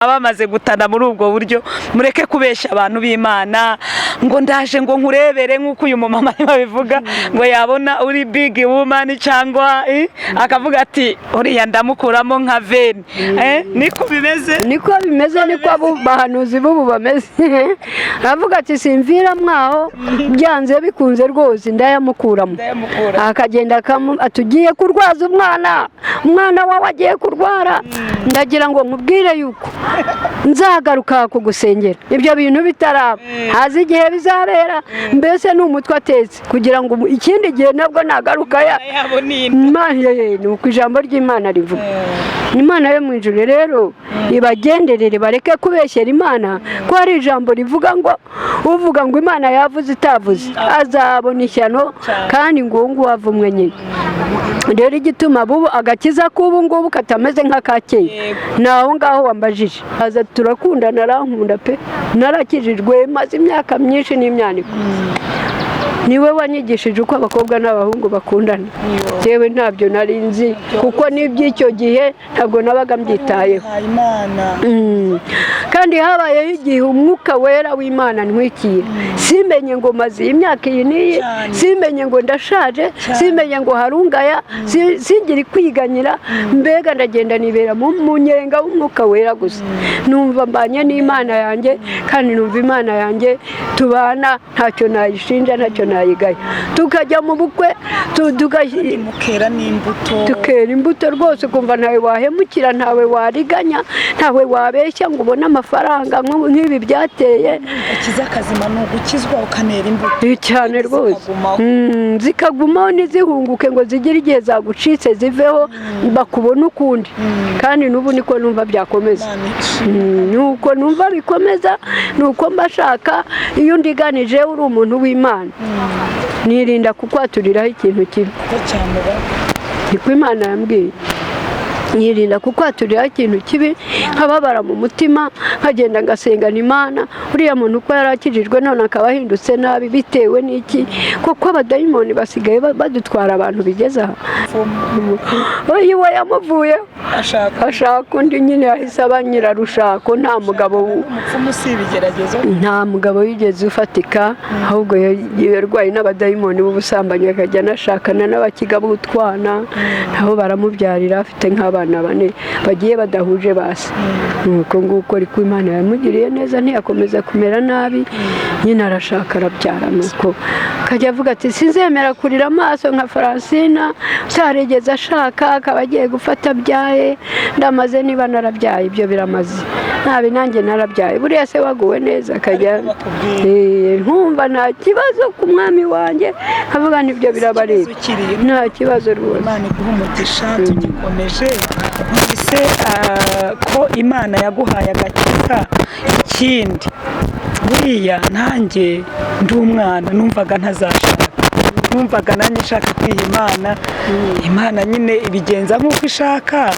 Bamaze gutana muri ubwo buryo, mureke kubeshya abantu b'Imana ngo ndaje ngo nkurebere, nk'uko uyu mumama arimo abivuga, ngo yabona uri big woman cyangwa akavuga ati uriya ndamukuramo nka veni. Niko bimeze? Niko bimeze, niko abo bahanuzi b'ubu bameze. Aravuga ati simvira mwaho, byanze bikunze rwose ndayamukuramo. Ndayamukura. Akagenda ati ugiye kurwaza umwana, umwana wawe agiye kurwara, ndagira ngo nkubwire yuko nzagaruka kugusengera ibyo bintu bitaraba, hazi igihe bizabera. Mbese ni umutwe atetse kugira ngo ikindi gihe nabwo nagaruka ya yabo ni inda. Imana, ni uko ijambo ry'Imana rivuga. Imana yo mu ijuru rero ibagenderere, bareke kubeshyera Imana, ko hari ijambo rivuga ngo uvuga ngo Imana yavuze itavuze azabona ishyano, kandi ngo uwo nguwo avumwe nyine. Rero igituma bubu agakiza k'ubu ngubu katameze nk'aka kera, ni aho ngaho wambajije. Aza turakundana, arankunda pe. Narakijijwe maze imyaka myinshi n'imyaniko, niwe wanyigishije uko abakobwa n'abahungu bakundana. Yewe, ntabyo nari nzi, kuko n'iby'icyo gihe ntabwo nabaga mbyitayeho. Imana. Kandi habayeho igihe Umwuka Wera w'Imana ntwikira, simenye ngo maze iyi myaka iyi n'iyi, simenye ngo ndashaje, simenye ngo harungaya, singire kwiganyira. Mbega ndagenda nibera mu nyenga w'Umwuka Wera gusa, numva mbanye n'Imana yanjye, kandi numva Imana yanjye tubana ntacyo nayishinja, ntacyo nayigaya. Tukajya mu bukwe mukera n'imbuto. Tukera imbuto rwose, ukumva ntawe wahemukira, ntawe wariganya, ntawe wabeshya ngo ubone amafaranga nk'ibi byateye. Akiza akazima ni ugukizwa ukanera imbuto. Cyane rwose. Zikagumaho. Zikagumaho, ntizihunguke ngo zigire igihe zagucitse ziveho bakubone ukundi. Kandi n'ubu niko numva byakomeza. Imana ishimwe. Nuko numva bikomeza, nuko mba shaka iyo undiganije uri umuntu w'Imana, nirinda kukwaturiraho ikintu kibi. Kuko cyamubaho. Niko Imana yambwiye, nyirinda kukwaturiraho ikintu kibi, nkababara mu mutima, nkagenda ngasengana Imana: uriya muntu uko yari akijijwe none akaba ahindutse nabi, bitewe n'iki? Kuko abadayimoni basigaye badutwara abantu bigeze aha. Uyu we yamuvuyeho. Ashaka ashaka undi nyine, yahise aba nyirarushako, nta mugabo. Umupfumu si ibigeragezo. Nta mugabo wigeze ufatika, ahubwo yarwaye n'abadayimoni b'ubusambanyi, akajya anashakana n'abakiga b'utwana, nabo baramubyarira, afite nk'abana bane bagiye badahuje basi. Nuko nguko, ariko Imana yamugiriye neza, ntiyakomeza kumera nabi nyine, arashaka arabyara. Nuko akajya avuga ati sinzemera kurira amaso nka Francina utarigeze ashaka, akaba agiye gufata abyaye. Ndamaze, niba narabyaye ibyo biramaze, nabi nanjye narabyaye, buriya se waguwe neza akajya Ariko bakubwira. Nkumva nta kibazo ku mwami wanjye, nkavuga n'ibyo birabareba. Ikibazo kiri. Nta kibazo rwose. Imana iguha umugisha. Tugikomeje mbese, ko Imana yaguhaye agakiza, ikindi buriya nanjye ndi umwana numvaga ntazashaka, numvaga nanjye nshaka kwiha Imana. Imana nyine ibigenza nk'uko ishaka,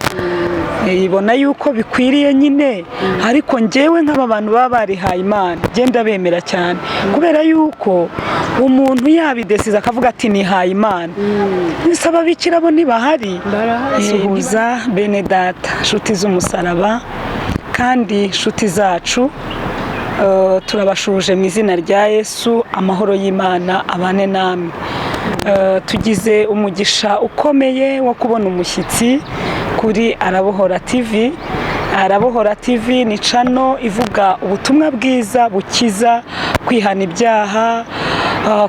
ibona yuko bikwiriye nyine. Ariko njyewe nk'aba bantu baba barihaye Imana, genda bemera cyane, kubera yuko umuntu yabidesiza akavuga ati nihaye Imana, ese ababikira bo ntibahari? Barahari. Suhuza bene data, nshuti z'umusaraba kandi nshuti zacu, turabashuje mu izina rya Yesu. Amahoro y'Imana abane namwe. Tugize umugisha ukomeye wo kubona umushyitsi kuri Arabohora TV. Arabohora TV ni channel ivuga ubutumwa bwiza bukiza, kwihana ibyaha,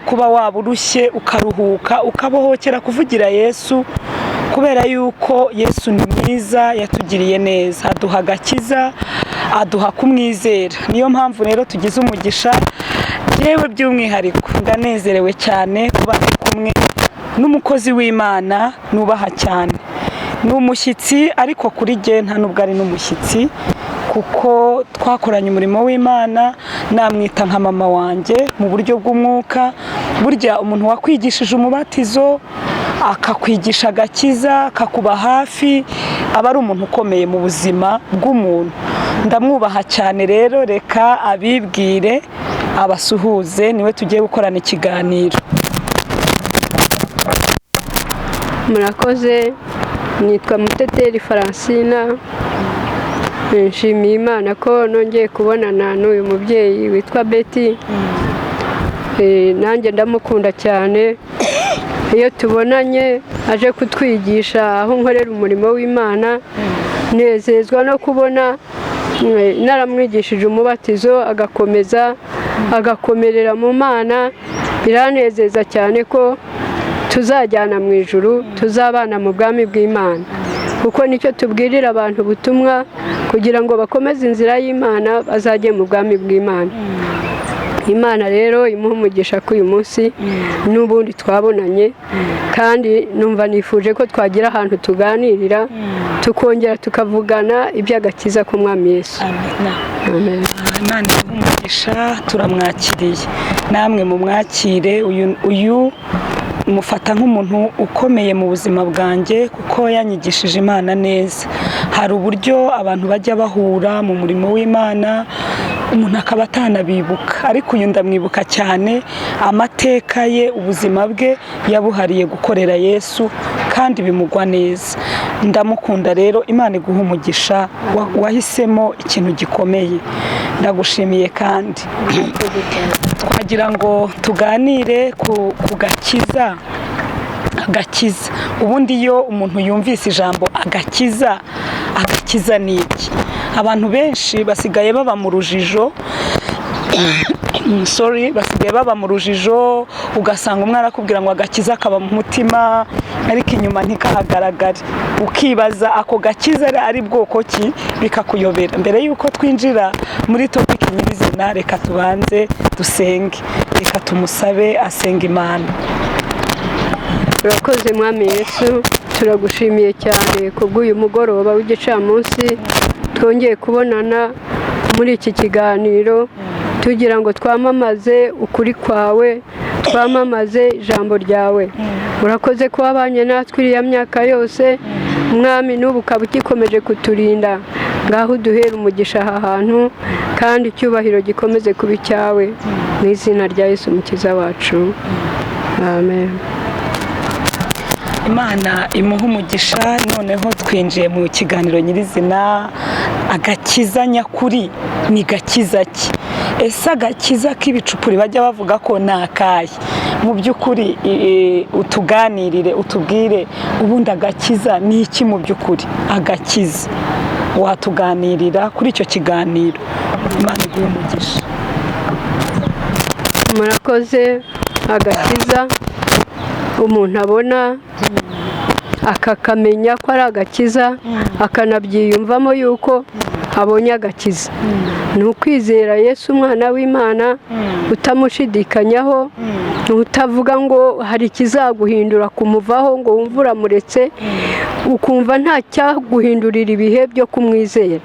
kuba waba urushye ukaruhuka, ukabohokera kuvugira Yesu, kubera yuko Yesu ni mwiza, yatugiriye neza, aduha agakiza, aduha kumwizera. Niyo mpamvu rero tugize umugisha. Yewe, by'umwihariko ndanezerewe cyane kuba ndi kumwe n'umukozi w'Imana nubaha cyane. Ni umushyitsi, ariko kuri jye nta nubwo ari n'umushyitsi, kuko twakoranye umurimo w'Imana. Namwita nka mama wanjye mu buryo bw'umwuka. Burya umuntu wakwigishije umubatizo, akakwigisha agakiza, akakuba hafi, aba ari umuntu ukomeye mu buzima bw'umuntu. Ndamwubaha cyane. Rero reka abibwire, abasuhuze, niwe tugiye gukorana ikiganiro. Murakoze. Nitwa Muteteri Francina. Nshimiye Imana ko nongeye kubonana n'uyu mubyeyi witwa Betty. Nanjye ndamukunda cyane. Iyo tubonanye aje kutwigisha aho nkorera umurimo w'Imana, nezezwa no kubona naramwigishije umubatizo agakomeza agakomerera mu Mana. Biranezeza cyane ko tuzajyana mu ijuru, tuzabana mu bwami bw'Imana, kuko nicyo tubwirira abantu ubutumwa, kugira ngo bakomeze inzira y'Imana bazajye mu bwami bw'Imana. Imana rero imuha umugisha ko uyu munsi n'ubundi twabonanye, kandi numva nifuje ko twagira ahantu tuganirira, tukongera tukavugana iby'agakiza k'Umwami Yesu. Amen. Amen. Imana imuhe umugisha, turamwakiriye, namwe mumwakire. Uyu mufata nk'umuntu ukomeye mu buzima bwanjye, kuko yanyigishije Imana neza. Hari uburyo abantu bajya bahura mu murimo w'Imana, umuntu akaba atanabibuka, ariko uyu ndamwibuka cyane. Amateka ye, ubuzima bwe yabuhariye gukorera Yesu, kandi bimugwa neza. Ndamukunda rero. Imana iguha umugisha, wahisemo ikintu gikomeye, ndagushimiye. Kandi twagira ngo tuganire ku gakiza. Agakiza, ubundi iyo umuntu yumvise ijambo agakiza, agakiza ni iki? Abantu benshi basigaye baba mu rujijo, sorry, basigaye baba mu rujijo. Ugasanga umwe arakubwira ngo agakiza kaba mu mutima, ariko inyuma ntikahagaragare. Ukibaza ako gakiza ari bwoko ki, bikakuyobera. Mbere y'uko twinjira muri topic nyirizina, reka tubanze dusenge, reka tumusabe asenga Imana. Urakoze Mwami Yesu, turagushimiye cyane kubw'uyu mugoroba w'igicamunsi twongeye kubonana muri iki kiganiro, tugira ngo twamamaze ukuri kwawe, twamamaze ijambo ryawe. Urakoze ko wabanye natwe iriya myaka yose, Mwami, n'ubu ukaba ugikomeje kuturinda. Ngaho uduhere umugisha aha hantu, kandi icyubahiro gikomeze kuba icyawe, mu izina rya Yesu Umukiza wacu, amen. Imana imuha umugisha. Noneho twinjiye mu kiganiro nyirizina. Agakiza nyakuri ni gakiza ki? Ese agakiza k'ibicupuri bajya bavuga ko ni akahe mu by'ukuri? Utuganirire, utubwire ubundi agakiza ni iki mu by'ukuri. Agakiza, watuganirira kuri icyo kiganiro? Imana iguhe umugisha. Murakoze. Agakiza umuntu abona akakamenya ko ari agakiza, akanabyiyumvamo yuko abonye agakiza, ni ukwizera Yesu umwana w'Imana, utamushidikanyaho, utavuga ngo hari ikizaguhindura kumuvaho, ngo wumve uramuretse, ukumva nta cyaguhindurira ibihe byo kumwizera.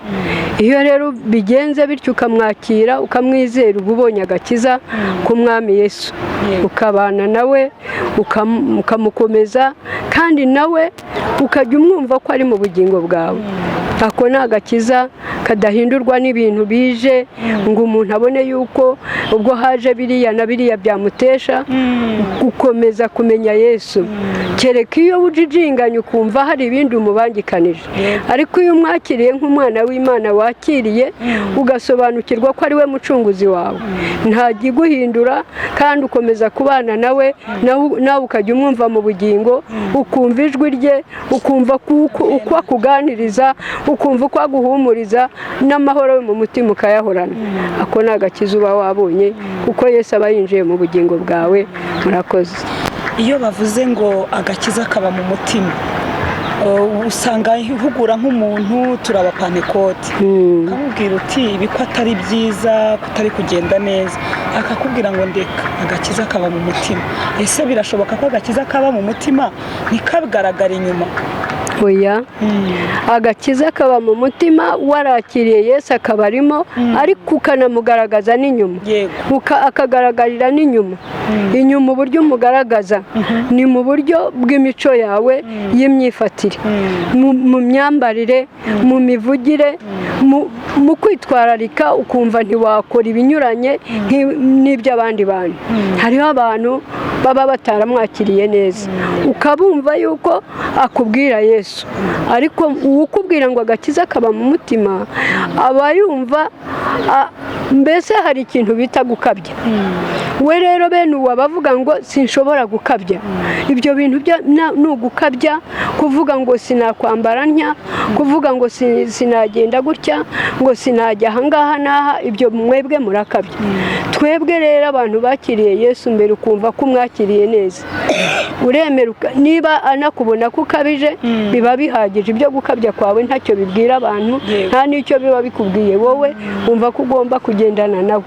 Iyo rero bigenze bityo, ukamwakira, ukamwizera, uba ubonye agakiza k'Umwami Yesu, ukabana nawe, ukamukomeza, kandi nawe ukajya umwumva ko ari mu bugingo bwawe. Ako ni agakiza kadahindurwa n'ibintu bije, ngo umuntu abone yuko ubwo haje biriya na biriya byamutesha gukomeza kumenya Yesu, kereka iyo ujijinganya ukumva hari ibindi umubangikanije. Ariko iyo umwakiriye nk'umwana w'Imana wakiriye, ugasobanukirwa ko ari we mucunguzi wawe, ntajya kandi ukomeza kubana nawe, nawe ukajya umwumva mu bugingo, ukumva ijwi rye, ukumva uko akuganiriza, ukumva uko aguhumuriza, n'amahoro yo mu mutima ukayahorana. Ako ni agakiza uba wabonye, kuko Yesu aba yinjiye mu bugingo bwawe. Murakoze. Iyo bavuze ngo agakiza kaba mu mutima, usanga ihugura nk'umuntu, turabapantekote, ukamubwira uti ibi ko atari byiza, kutari kugenda neza, akakubwira ngo ndeka, agakiza kaba mu mutima. Ese birashoboka ko agakiza kaba mu mutima ntikagaragare inyuma? Oya, agakiza kaba mu mutima warakiriye Yesu akaba arimo, ariko ukanamugaragaza n'inyuma, akagaragarira n'inyuma. Inyuma uburyo umugaragaza ni mu buryo bw'imico yawe y'imyifatire, mu myambarire, mu mivugire, mu kwitwararika, ukumva ntiwakora ibinyuranye n'iby'abandi bantu. Hariho abantu baba bataramwakiriye neza, ukabumva yuko akubwira Yesu, ariko uwukubwira ngo agakiza kaba mu mutima aba yumva mbese hari ikintu bita gukabya. We rero bene uwo abavuga ngo sinshobora gukabya, ibyo bintu ni ugukabya, kuvuga ngo sinakwambara ntya, kuvuga ngo sinagenda gutya, ngo sinajya ahangaha n'aha, ibyo mwebwe murakabya. Twebwe rero abantu bakiriye Yesu mbere, ukumva ko umwakiriye neza, uremera niba anakubona ko ukabije biba bihagije. Ibyo gukabya kwawe ntacyo bibwira abantu, nta n'icyo biba bikubwiye, wowe wumva ko ugomba kugendana nawe,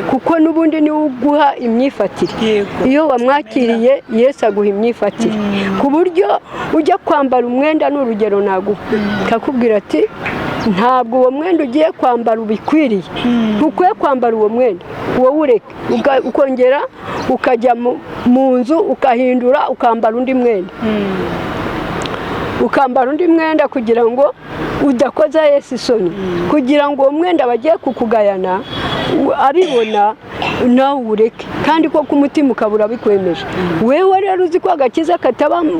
kuko n'ubundi niwe uguha imyifatire. Iyo wamwakiriye Yesu aguha imyifatire, ku buryo ujya kwambara umwenda, ni urugero naguha, akakubwira ati ntabwo uwo mwenda ugiye kwambara ubikwiriye, ntukwiye kwambara uwo mwenda, wowe ureke, ukongera ukajya mu nzu ukahindura ukambara undi mwenda, ukambara undi mwenda kugira ngo udakoza Yesu isoni, kugira ngo uwo mwenda bagiye kukugayana abibona nawe ureke, kandi ko ku mutima ukaba urabikwemeje. Wewe rero uzi ko agakiza kataba mu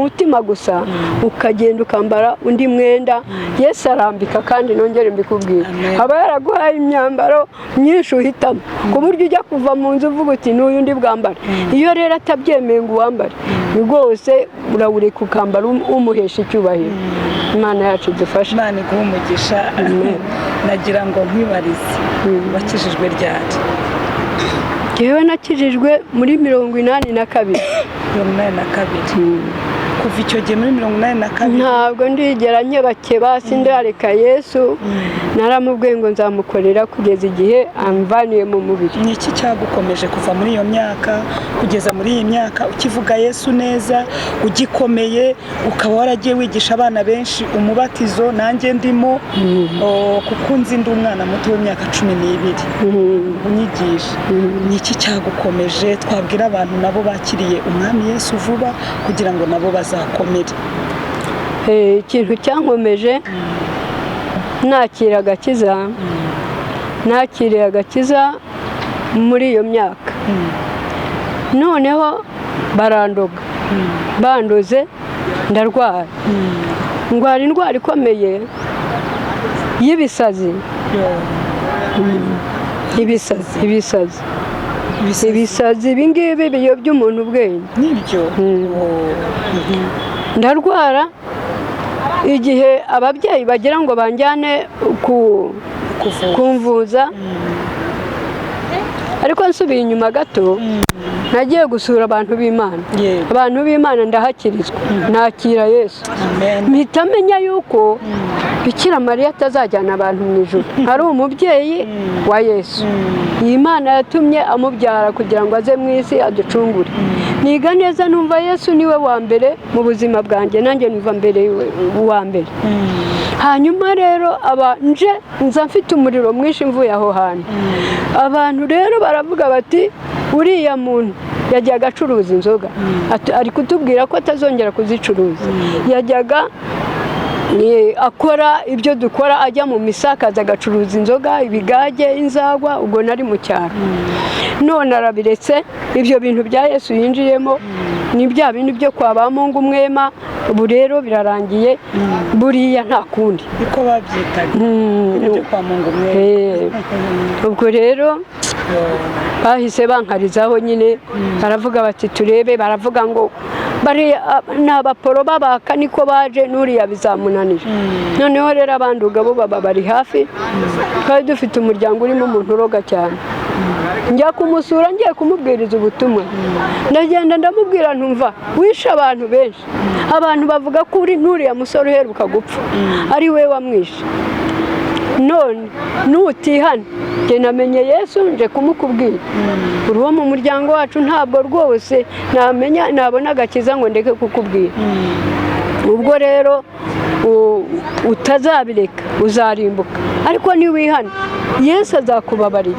mutima gusa, ukagenda ukambara undi mwenda Yesu arambika. Kandi nongere mbikubwire, aba yaraguhaye imyambaro myinshi uhitamo, ku buryo ujya kuva mu nzu uvuga uti n'uyu ndi bwambare. Iyo rero atabyemeye ngo uwambare, rwose urawureka ukambara umuhesha icyubahiro. Imana yacu idufashe. Imana iguhe umugisha. Nagira ngo nkwibarize, wakijijwe ryari? Njyewe nakijijwe muri 82. 82. Kuva icyo gihe muri 82? Ntabwo ndigera nkebakeba, sindareka Yesu. Naramubwiye ngo nzamukorera kugeza igihe amvaniye mu mubiri. Ni iki cyagukomeje kuva muri iyo myaka kugeza muri iyi myaka, ukivuga Yesu neza, ugikomeye, ukaba waragiye wigisha abana benshi umubatizo, nanjye ndimo, kuko nzi ndi umwana muto w'imyaka 12 unyigisha? Ni iki cyagukomeje twabwira abantu nabo bakiriye umwami Yesu vuba kugira ngo nabo bazakomere? Ikintu cyankomeje nakira agakiza, nakiriye agakiza muri iyo myaka, noneho barandoga, bandoze ndarwara, ndwara indwara ikomeye y'ibisazi. Ibisazi, ibisazi, ibisazi, ibi ngibi biyobya umuntu ubwenge. Nibyo. Ndarwara igihe ababyeyi bagira ngo banjyane kumvuza. Ariko nsubiye inyuma gato, nagiye gusura abantu b'Imana, abantu b'Imana ndahakirizwa, nakira Yesu, mpita menya yuko Bikira Mariya atazajyana abantu mu ijuru, ari umubyeyi wa Yesu. Iyi Mana yatumye amubyara kugira ngo aze mu isi aducungure. Niga neza, numva Yesu niwe wa mbere mu buzima bwanjye, nanjye numva mbere wa mbere. Hanyuma rero aba nje nza mfite umuriro mwinshi mvuye aho hantu. Abantu rero baravuga bati uriya muntu yajyaga acuruza inzoga, ari kutubwira ko atazongera kuzicuruza, yajyaga akora ibyo dukora, ajya mu misa akaza agacuruza inzoga, ibigage, inzagwa, ubwo nari mu cyaro, none arabiretse. Ibyo bintu bya Yesu yinjiyemo ni bya bindi byo kwa ba Mungu umwema, ubu rero birarangiye, buriya nta kundi. Niko babyitaga, ibyo kwa Mungu umwema. Ubwo rero bahise bankarizaho nyine, baravuga bati turebe, baravuga ngo ni abaporo babaka niko baje, n'uriya bizamunanira. Noneho rero abanduga bo baba bari hafi, twari dufite umuryango urimo umuntu uroga cyane. Njya kumusura ngiye kumubwiriza ubutumwa, ndagenda ndamubwira ntumva wishe abantu benshi, abantu bavuga ko uri n'uriya musore uheruka gupfa ari we wamwishe, none nutihana njye namenye Yesu nje kumukubwira, uri uwo mu muryango wacu, ntabwo rwose namenya nabona agakiza ngo ndeke kukubwira. Ubwo rero utazabireka uzarimbuka, ariko niwihana Yesu azakubabarira.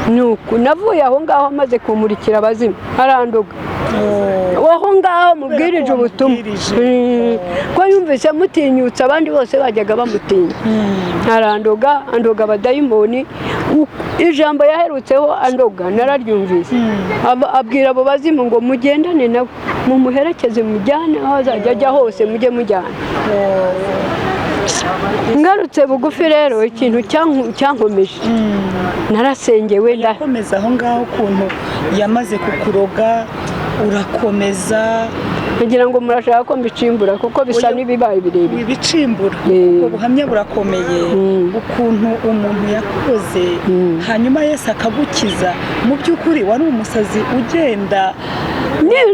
Nuko navuye aho ngaho amaze kumurikira abazimu, aranduga aho ngaho mubwirije ko ubutumwa. wamubwirije. Ko yumvise mutinyutse, abandi bose bajyaga bamutinya. Arandoga, andoga abadayimoni. Ijambo yaherutseho andoga nararyumvise. Abwira abo bazimu ngo mugendane nawe, mumuherekeze, mujyane aho azajya ajya hose, mujye mujyana. Ngarutse bugufi rero, ikintu cyankomeje, narasengewe nda Yakomeza aho ngaho, ukuntu yamaze kukuroga urakomeza. Kugira ngo murashaka ko mbicimbura kuko bisa Oya. n'ibibaye birebire. Ibicimbura. Ubwo buhamya burakomeye, ukuntu umuntu yakoze hanyuma Yesu akagukiza. Mu by'ukuri wari umusazi ugenda.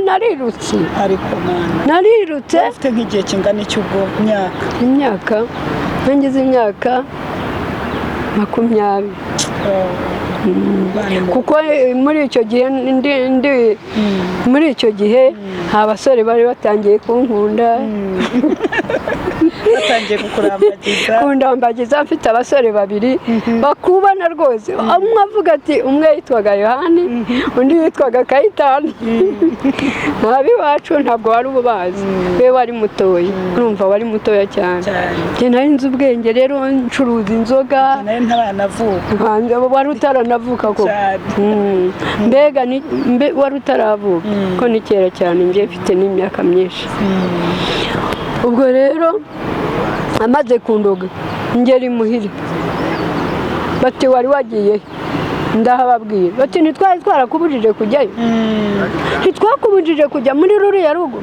Narirutse. Ariko Mana! Narirutse. Ufite nk'igihe kingana iki ubwo, myaka? Imyaka, ngize imyaka 20. Imana Kuko muri icyo gihe ndi muri icyo gihe abasore bari batangiye kunkunda. Batangiye kukurambagiza. Kundambagiza. Mfite abasore babiri bakubana rwose. Umwe avuga ati, umwe yitwaga Yohani, undi yitwaga Kayitani. Ab'iwacu ntabwo wari ububazi, we wari mutoya, urumva wari mutoya cyane. Cyane. Njye nari nzi ubwenge rero, ncuruza inzoga. Nawe ntaranavuka. Hanze wari utaranavuka koko. Cyane. Mbega mbe wari utaravuka, ko ni kera cyane, njye mfite n'imyaka myinshi. Ubwo rero amaze kundoga, ngera imuhira, bati wari wagiye he? Ndahababwira. Bati ntitwari twarakubujije kujyayo? Ntitwakubujije kujya muri ruriya rugo?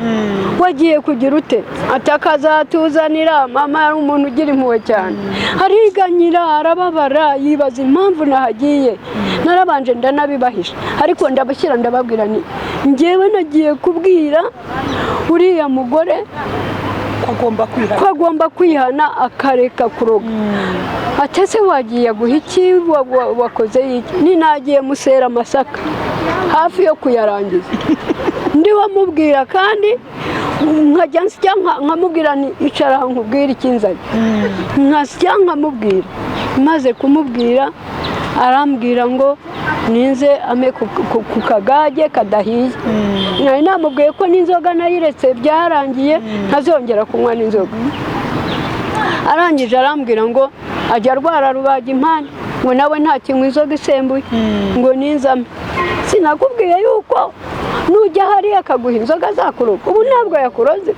Wagiye kugira ute? Atakazatuzanira. Mama yari umuntu ugira impuhwe cyane, ariganyira, arababara, yibaza impamvu nahagiye. Narabanje ndanabibahisha, ariko ndabashyira, ndababwira ni njyewe nagiye kubwira uriya mugore ko agomba kwihana. Ko agomba kwihana akareka kuroga. Atese wagiye guha iki? Wakoze iki? Ninagiye musera amasaka hafi yo kuyarangiza, ndiwamubwira, kandi nkajya nsya nkamubwira nti icara aha nkubwire ikinzanye. Nkasya nkamubwira. Maze kumubwira, arambwira ngo ninze ame ku kagage kadahiye. Nari namubwiye ko n'inzoga nayiretse, byarangiye, ntazongera kunywa n'inzoga. Arangije arambwira ngo ajya arwara rubaga impande, ngo nawe ntakinywa inzoga isembuye, ngo ninzame. Sinakubwiye yuko nujya hariya akaguha inzoga azakuroga? Ubu ntabwo yakuroze.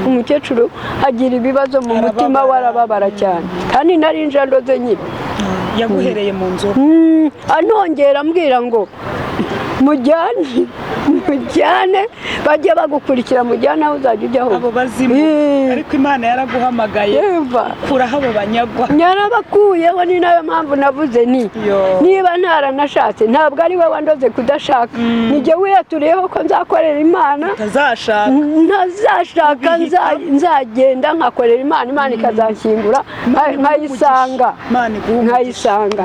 Umukecuru agira ibibazo mu mutima we, arababara cyane, kandi nari njandoze nyine. Yaguhereye mu nzu. Anongera ambwira ngo mujyane, mujyane, bajye bagukurikira, mujyane aho uzajya ujya hose. Abo bazimu. Ariko Imana yaraguhamagaye. Yeva. Kuraho abo banyagwa. Nyarabakuyeho. Ni nayo mpamvu navuze ni Yo. niba ntaranashatse, ntabwo ari we wandoze kudashaka, nijye wiyaturiyeho ko nzakorera Imana. Utazashaka. Ntazashaka, nzagenda nkakorera Imana, Imana ikazanshyingura nkayisanga. Imana iguhe umugisha. Nkayisanga.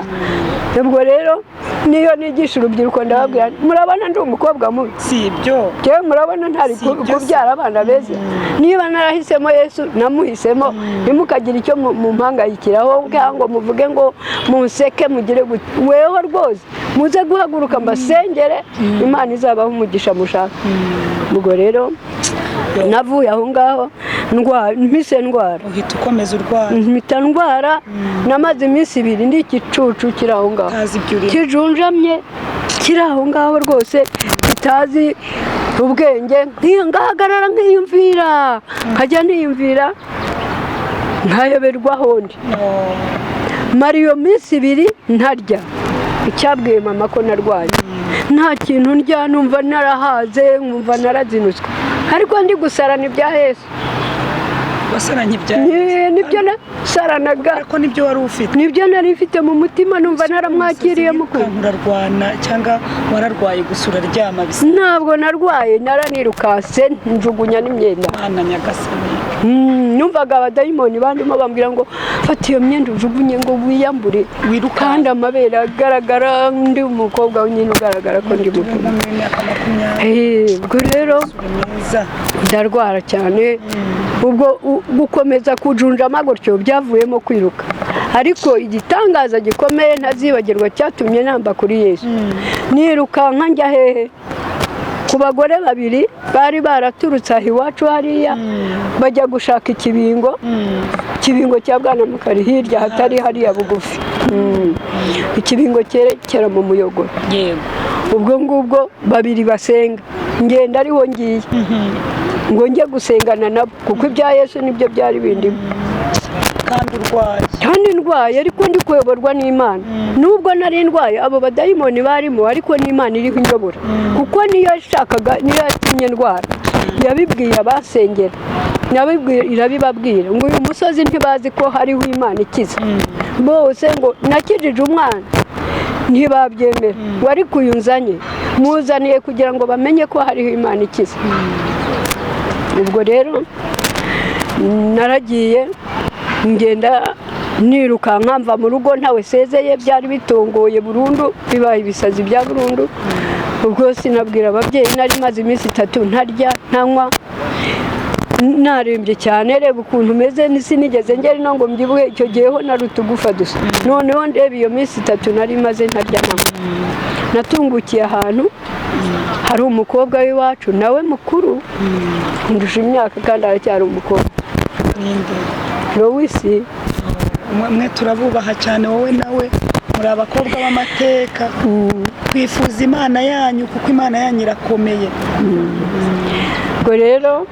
Ubwo rero niyo nigisha urubyiruko, ndababwira nti, murabona ndi umukobwa mubi? Si ibyo. Njyewe murabona ntari Si ibyo se. kubyara abana beza? Niba narahisemo Yesu, namuhisemo, ntimukagire icyo mumpangayikiraho cyangwa ngo muvuge ngo munseke, mugire gute. Weho rwose muze guhaguruka mbasengere, Imana izabaho umugisha mushaka. Ubwo rero navuye aho ngaho ndwara, mpise ndwara. Uhita ukomeza urwara. Mpita ndwara. Namaze iminsi 2 ndi igicucu kiri aho ngaho, utazi ibyo urimo. Kijunjamye kiri aho ngaho rwose, kitazi ubwenge. Ngahagarara nkiyumvira, nkajya niyumvira nkayoberwa aho ndi. Oh. Mara iyo minsi 2 ntarya. Icyabwiye mama ko narwaye, nta kintu ndya, numva narahaze, nkumva narazinutswe, ariko ndi gusarana ibya Yesu. Wasaranye ibya Nibyo nasaranaga. Ariko nibyo wari ufite. Nibyo nari mfite mu mutima, numva naramwakiriye mukuru. Urarwana cyangwa wararwaye gusa uraryama bisa? Ntabwo narwaye, naranirukase njugunya n'imyenda. Mana nyagasani! Numvaga abadayimoni bandimo bambwira ngo fata iyo myenda ujugunye, ngo wiyambure. Wirukanke. Kandi amabere agaragara, ndi umukobwa nyine ugaragara ko ndi mukuru. Muri imyaka 20. Ubwo rero uri mwiza. Ndarwara cyane. Ubwo gukomeza kujunjama gutyo byavuyemo kwiruka. Ariko igitangaza gikomeye ntazibagirwa cyatumye namba kuri Yesu, nirukanka njya hehe? Ku bagore babiri bari baraturutse aho iwacu hariya, bajya gushaka ikibingo, ikibingo cya Bwanamukari hirya, hatari hariya bugufi. Ikibingo cyerekera mu Muyogoro. Ubwo ngubwo babiri basenga, ngenda ariho ngiye ngo njye gusengana nabo, kuko ibya Yesu nibyo byari bindimo. Kandi urwaye? Kandi ndwaye, ariko ndi kuyoborwa n'Imana. Nubwo nari ndwaye, abo badayimoni barimo, ariko n'Imana iriho inyobora, kuko niyo yashakaga, niyo yatumye ndwara. Yabibwiye abasengera, irabibabwira ngo uyu musozi ntibazi ko hariho Imana ikiza bose. Ngo nakijije umwana ntibabyemera, ngo ariko uyu nzanye muzaniye kugira ngo bamenye ko hariho Imana ikiza. Ubwo rero naragiye, ngenda nirukanka, mva mu rugo ntawe sezeye. Byari bitunguye burundu, bibaye ibisazi bya burundu. Ubwo sinabwira ababyeyi, nari maze iminsi 3 ntarya ntanywa, narembye cyane. Reba ukuntu umeze, sinigeze ngera ino ngo mbyibuhe. Icyo gihe ho nari utugufa dusa. Noneho ndeba iyo minsi 3 nari maze ntarya ntanywa. Natungukiye ahantu hari umukobwa w'iwacu, nawe mukuru, ndusha imyaka kandi aracyari umukobwa. Ninde? Lowisi. Mwe turabubaha cyane, wowe nawe muri abakobwa b'amateka. Twifuza Imana yanyu kuko Imana yanyu irakomeye. Ubwo rero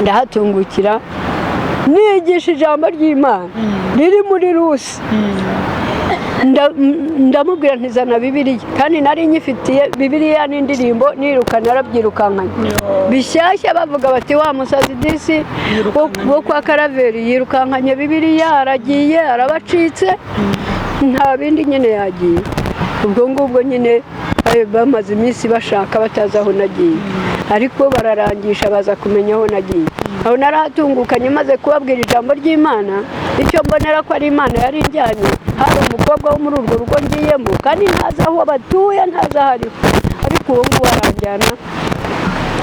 ndahatungukira, nigisha ijambo ry'Imana riri muri Rusi. Ndamubwira ntizana Bibiliya, kandi nari nyifitiye Bibiliya n'indirimbo. Niruka narabyirukankanye bishyashya, bavuga bati wa musazi disi wo kwa Karaveri yirukankanye Bibiliya, aragiye, arabacitse, nta bindi nyine yagiye. Ubwo ngubwo nyine bamaze iminsi bashaka, batazi aho nagiye, ariko bararangisha baza kumenya aho nagiye. Aho narahatungukanye maze kubabwira ijambo ry'Imana. Icyo mbonera ko ari Imana yari ijyanye, hari umukobwa wo muri urwo rugo ngiyemo, kandi ntazi aho batuye, ntazi aho ariho, ariko uwo nguwo aranjyana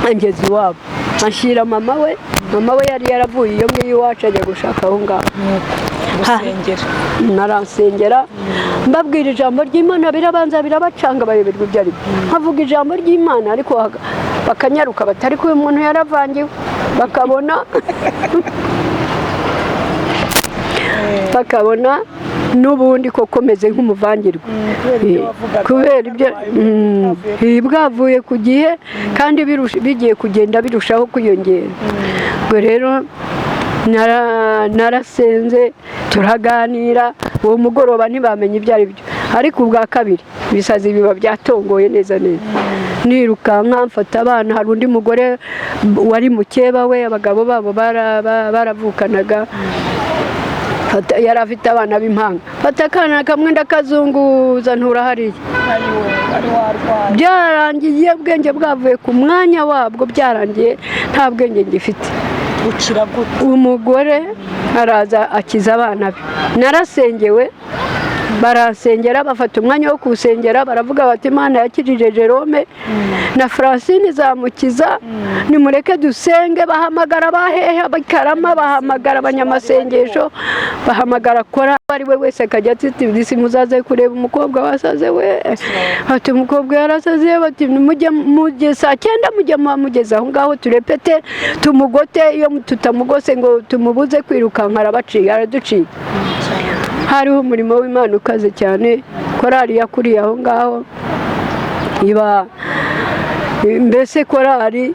angeza iwabo, anshyira mama we. Mama we yari yaravuye iyo ngiyo iwacu, ajya gushaka aho ngaho. Gusengera. Naransengera, mbabwira ijambo ry'Imana, birabanza birabacanga, bayoberwa ibyo ari byo. Nkavuga ijambo ry'Imana, ariko bakanyaruka bati ariko uyu muntu yaravangiwe, bakabona n'ubundi koko meze nk'umuvangirwa. Kubera ibyo wavugaga. Kubera ibyo bwavuye ku gihe, kandi bigiye kugenda birushaho kwiyongera. Ubwo rero narasenze, turaganira uwo mugoroba, ntibamenye ibyo ari byo. Ariko ubwa kabiri ibisazi biba byatongoye neza neza. Nirukanka mfata abana. Hari undi mugore wari mukeba we, abagabo babo baravukanaga. Yari afite abana b'impanga. Fata akana kamwe ndakazunguza, ntura hariya. Ayiwe, wari warwaye. Byarangiye ubwenge bwavuye ku mwanya wabwo, byarangiye nta bwenge ngifite. Ukira gute? Umugore araza akiza abana be. Narasengewe, barasengera, bafata umwanya wo kuwusengera, baravuga bati Imana yakijije Jerome na Francine izamukiza, nimureke dusenge. Bahamagara abahehe, abakarama, bahamagara abanyamasengesho, bahamagara kora ari we wese akajya ati disi muzaze kureba umukobwa wasaze we. Ati umukobwa yarasaze. Bati mujye mujye saa 9, mujye muba mugeze aho ngaho, turepete tumugote. Iyo tutamugose ngo tumubuze kwirukanka, arabaciye, araduciye. Hariho umurimo w'Imana ukaze cyane. Korali yakuriye aho ngaho, iba mbese korali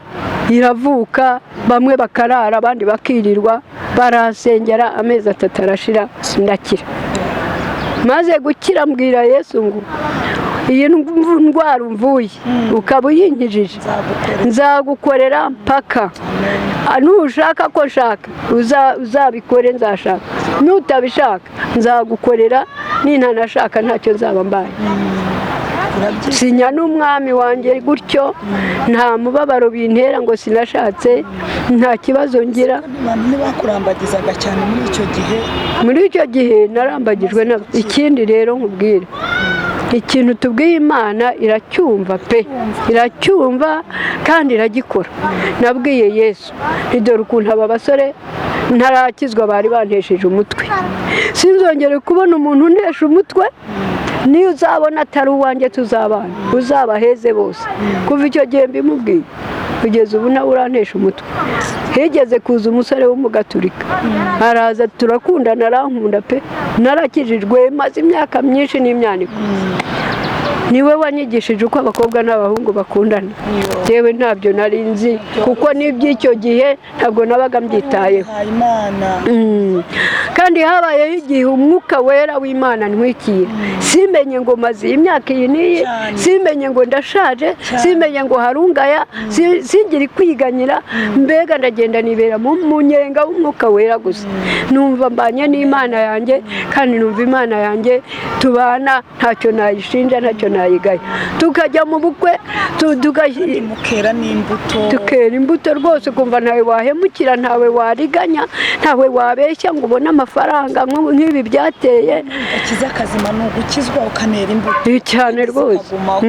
iravuka, bamwe bakarara abandi bakirirwa barasengera. Amezi 3 arashira, ndakira. Maze gukira mbwira Yesu ngo iyi ndwara umvuye ukaba uyinkijije, Nzagukorera. nzagukorera mpaka. Nushaka ko nshaka uzabikore, nzashaka, nutabishaka nzagukorera, nintanashaka ntacyo nzaba mbaye. Urabyibuka. Sinya n'umwami wanjye gutyo, nta mubabaro bintera ngo sinashatse, nta kibazo ngira. Abantu ntibakurambagizaga cyane muri icyo gihe? Muri icyo gihe narambagijwe na ikindi rero nkubwire. Ikintu tubwiye Imana iracyumva pe, iracyumva kandi iragikora. Nabwiye Yesu nti dore ukuntu aba basore ntarakizwa bari bantesheje umutwe, sinzongere kubona umuntu untesha umutwe, niyo uzabona atari uwanjye tuzabana, uzabaheze bose. Kuva icyo gihe mbimubwiye kugeza ubu nawe urantesha umutwe. Higeze kuza umusore w'umugaturika araza turakundana, arankunda pe, narakijijwe maze imyaka myinshi n'imyaniko. Niwe wanyigishije uko abakobwa n'abahungu bakundana. Yewe ntabyo nari nzi, kuko n'iby'icyo gihe ntabwo nabaga mbyitayeho. Uhaye Imana. Kandi habayeho igihe umwuka wera w'Imana ntwikira, simenye ngo maze iyi myaka iyi n'iyi, simenye ngo ndashaje, simenye ngo harungaya, singire kwiganyira, mbega ndagenda nibera mu munyenga w'umwuka wera gusa. Numva mbanye n'Imana yanjye, kandi numva Imana yanjye tubana ntacyo nayishinja, ntacyo nayigaya. Tukajya mu bukwe, mukera n'imbuto. Tukera imbuto rwose, ukumva ntawe wahemukira, ntawe wariganya, ntawe wabeshya ngo ubone amafaranga nk'ibi byateye. Akiza akazima ni ugukizwa ukanera imbuto. Cyane rwose. Zikagumaho.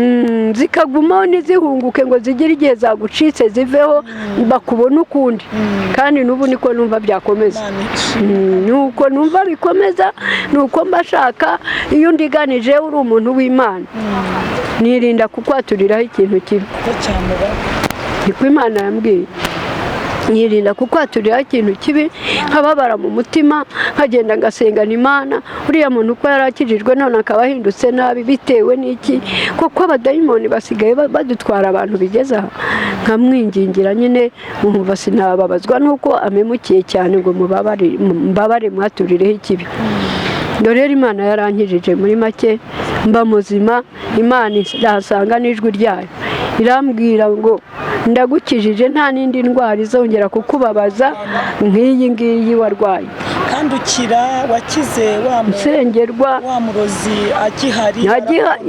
Zikagumaho ntizihunguke ngo zigire igihe zagucitse ziveho bakubone ukundi. Kandi n'ubu niko numva byakomeza. Imana ishimwe. Nuko numva bikomeza, nuko mba shaka iyo undiganije uri umuntu w'Imana, nirinda kukwaturiraho ikintu kibi. Kuko cyamubaho. Niko Imana yambwiye, nyirinda kukwaturiraho ikintu kibi, nkababara mu mutima, nkagenda ngasengana Imana, uriya muntu uko yari akijijwe none akaba ahindutse nabi bitewe n'iki? Kuko abadayimoni basigaye badutwara abantu bigeze aha. Nkamwingingira nyine, nkumva sinababazwa nuko amemukiye cyane ngo mbabare mwaturireho ikibi. Dore rero Imana yarankijije muri make, mba muzima. Imana irahasanga n'ijwi ryayo irambwira ngo ndagukijije, nta n'indi ndwara izongera kukubabaza nk'iyi ngiyi warwaye. Kandi ukira wakize wa nsengerwa. Wa murozi agihari?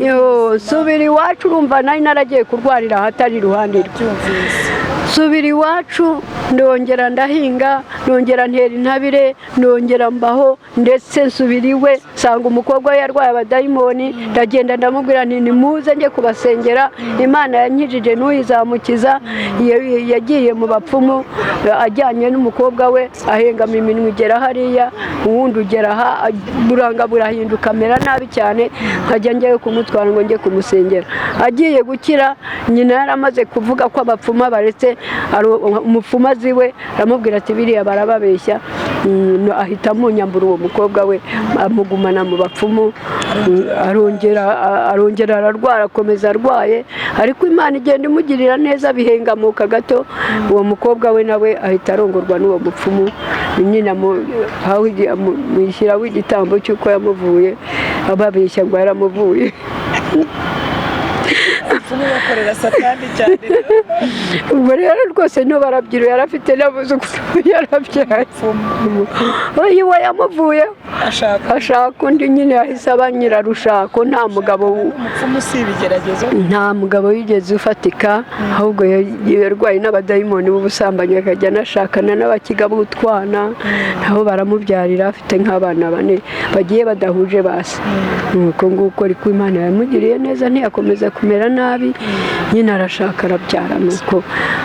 Yo, subira iwacu. Urumva nari naragiye kurwarira ahatari iruhande rwe. Byumvise. Subira iwacu, ndongera ndahinga, ndongera ntera intabire, ndongera mbaho. Ndetse nsubira iwe nsanga umukobwa we yarwaye abadayimoni. Ndagenda ndamubwira nti nimuze njye kubasengera, Imana yankijije n'uyizamukiza. Yagiye mu bapfumu ajyanye n'umukobwa we, ahengama iminwa igera hariya, uwundi ugera aha, buranga burahinduka amera nabi cyane. Nkajya njyayo kumutwara ngo njye kumusengera. Agiye gukira, nyina yaramaze kuvuga ko abapfumu abaretse. Umupfumu azi we aramubwira ati biriya barababeshya. Ahita amunyambura uwo mukobwa we, amugumana mu bapfumu. Arongera ararwara, akomeza arwaye, ariko Imana igenda imugirira neza, bihengamuka gato. Uwo mukobwa we nawe ahita arongorwa n'uwo mupfumu nyina, amushyiraho igitambo cy'uko yamuvuye, ababeshya ngo yaramuvuye. Abapfumu bakorera Satani cyane. Ubwo rero rwose n'ubarabyiru yarafite n'abuzukuru, yarabyaye. Oya, we yamuvuyeho. Ashaka ashaka undi nyine, yahise aba nyirarushako, nta mugabo. Umupfumu si ibigeragezo. Nta mugabo wigeze ufatika, ahubwo yarwaye n'abadayimoni b'ubusambanyi, akajya anashakana n'abakiga b'utwana, nabo baramubyarira, afite nk'abana bane bagiye badahuje basi. Nuko nguko, ariko Imana yamugiriye neza, ntiyakomeza kumera nabi nyine, arashaka arabyara. Nuko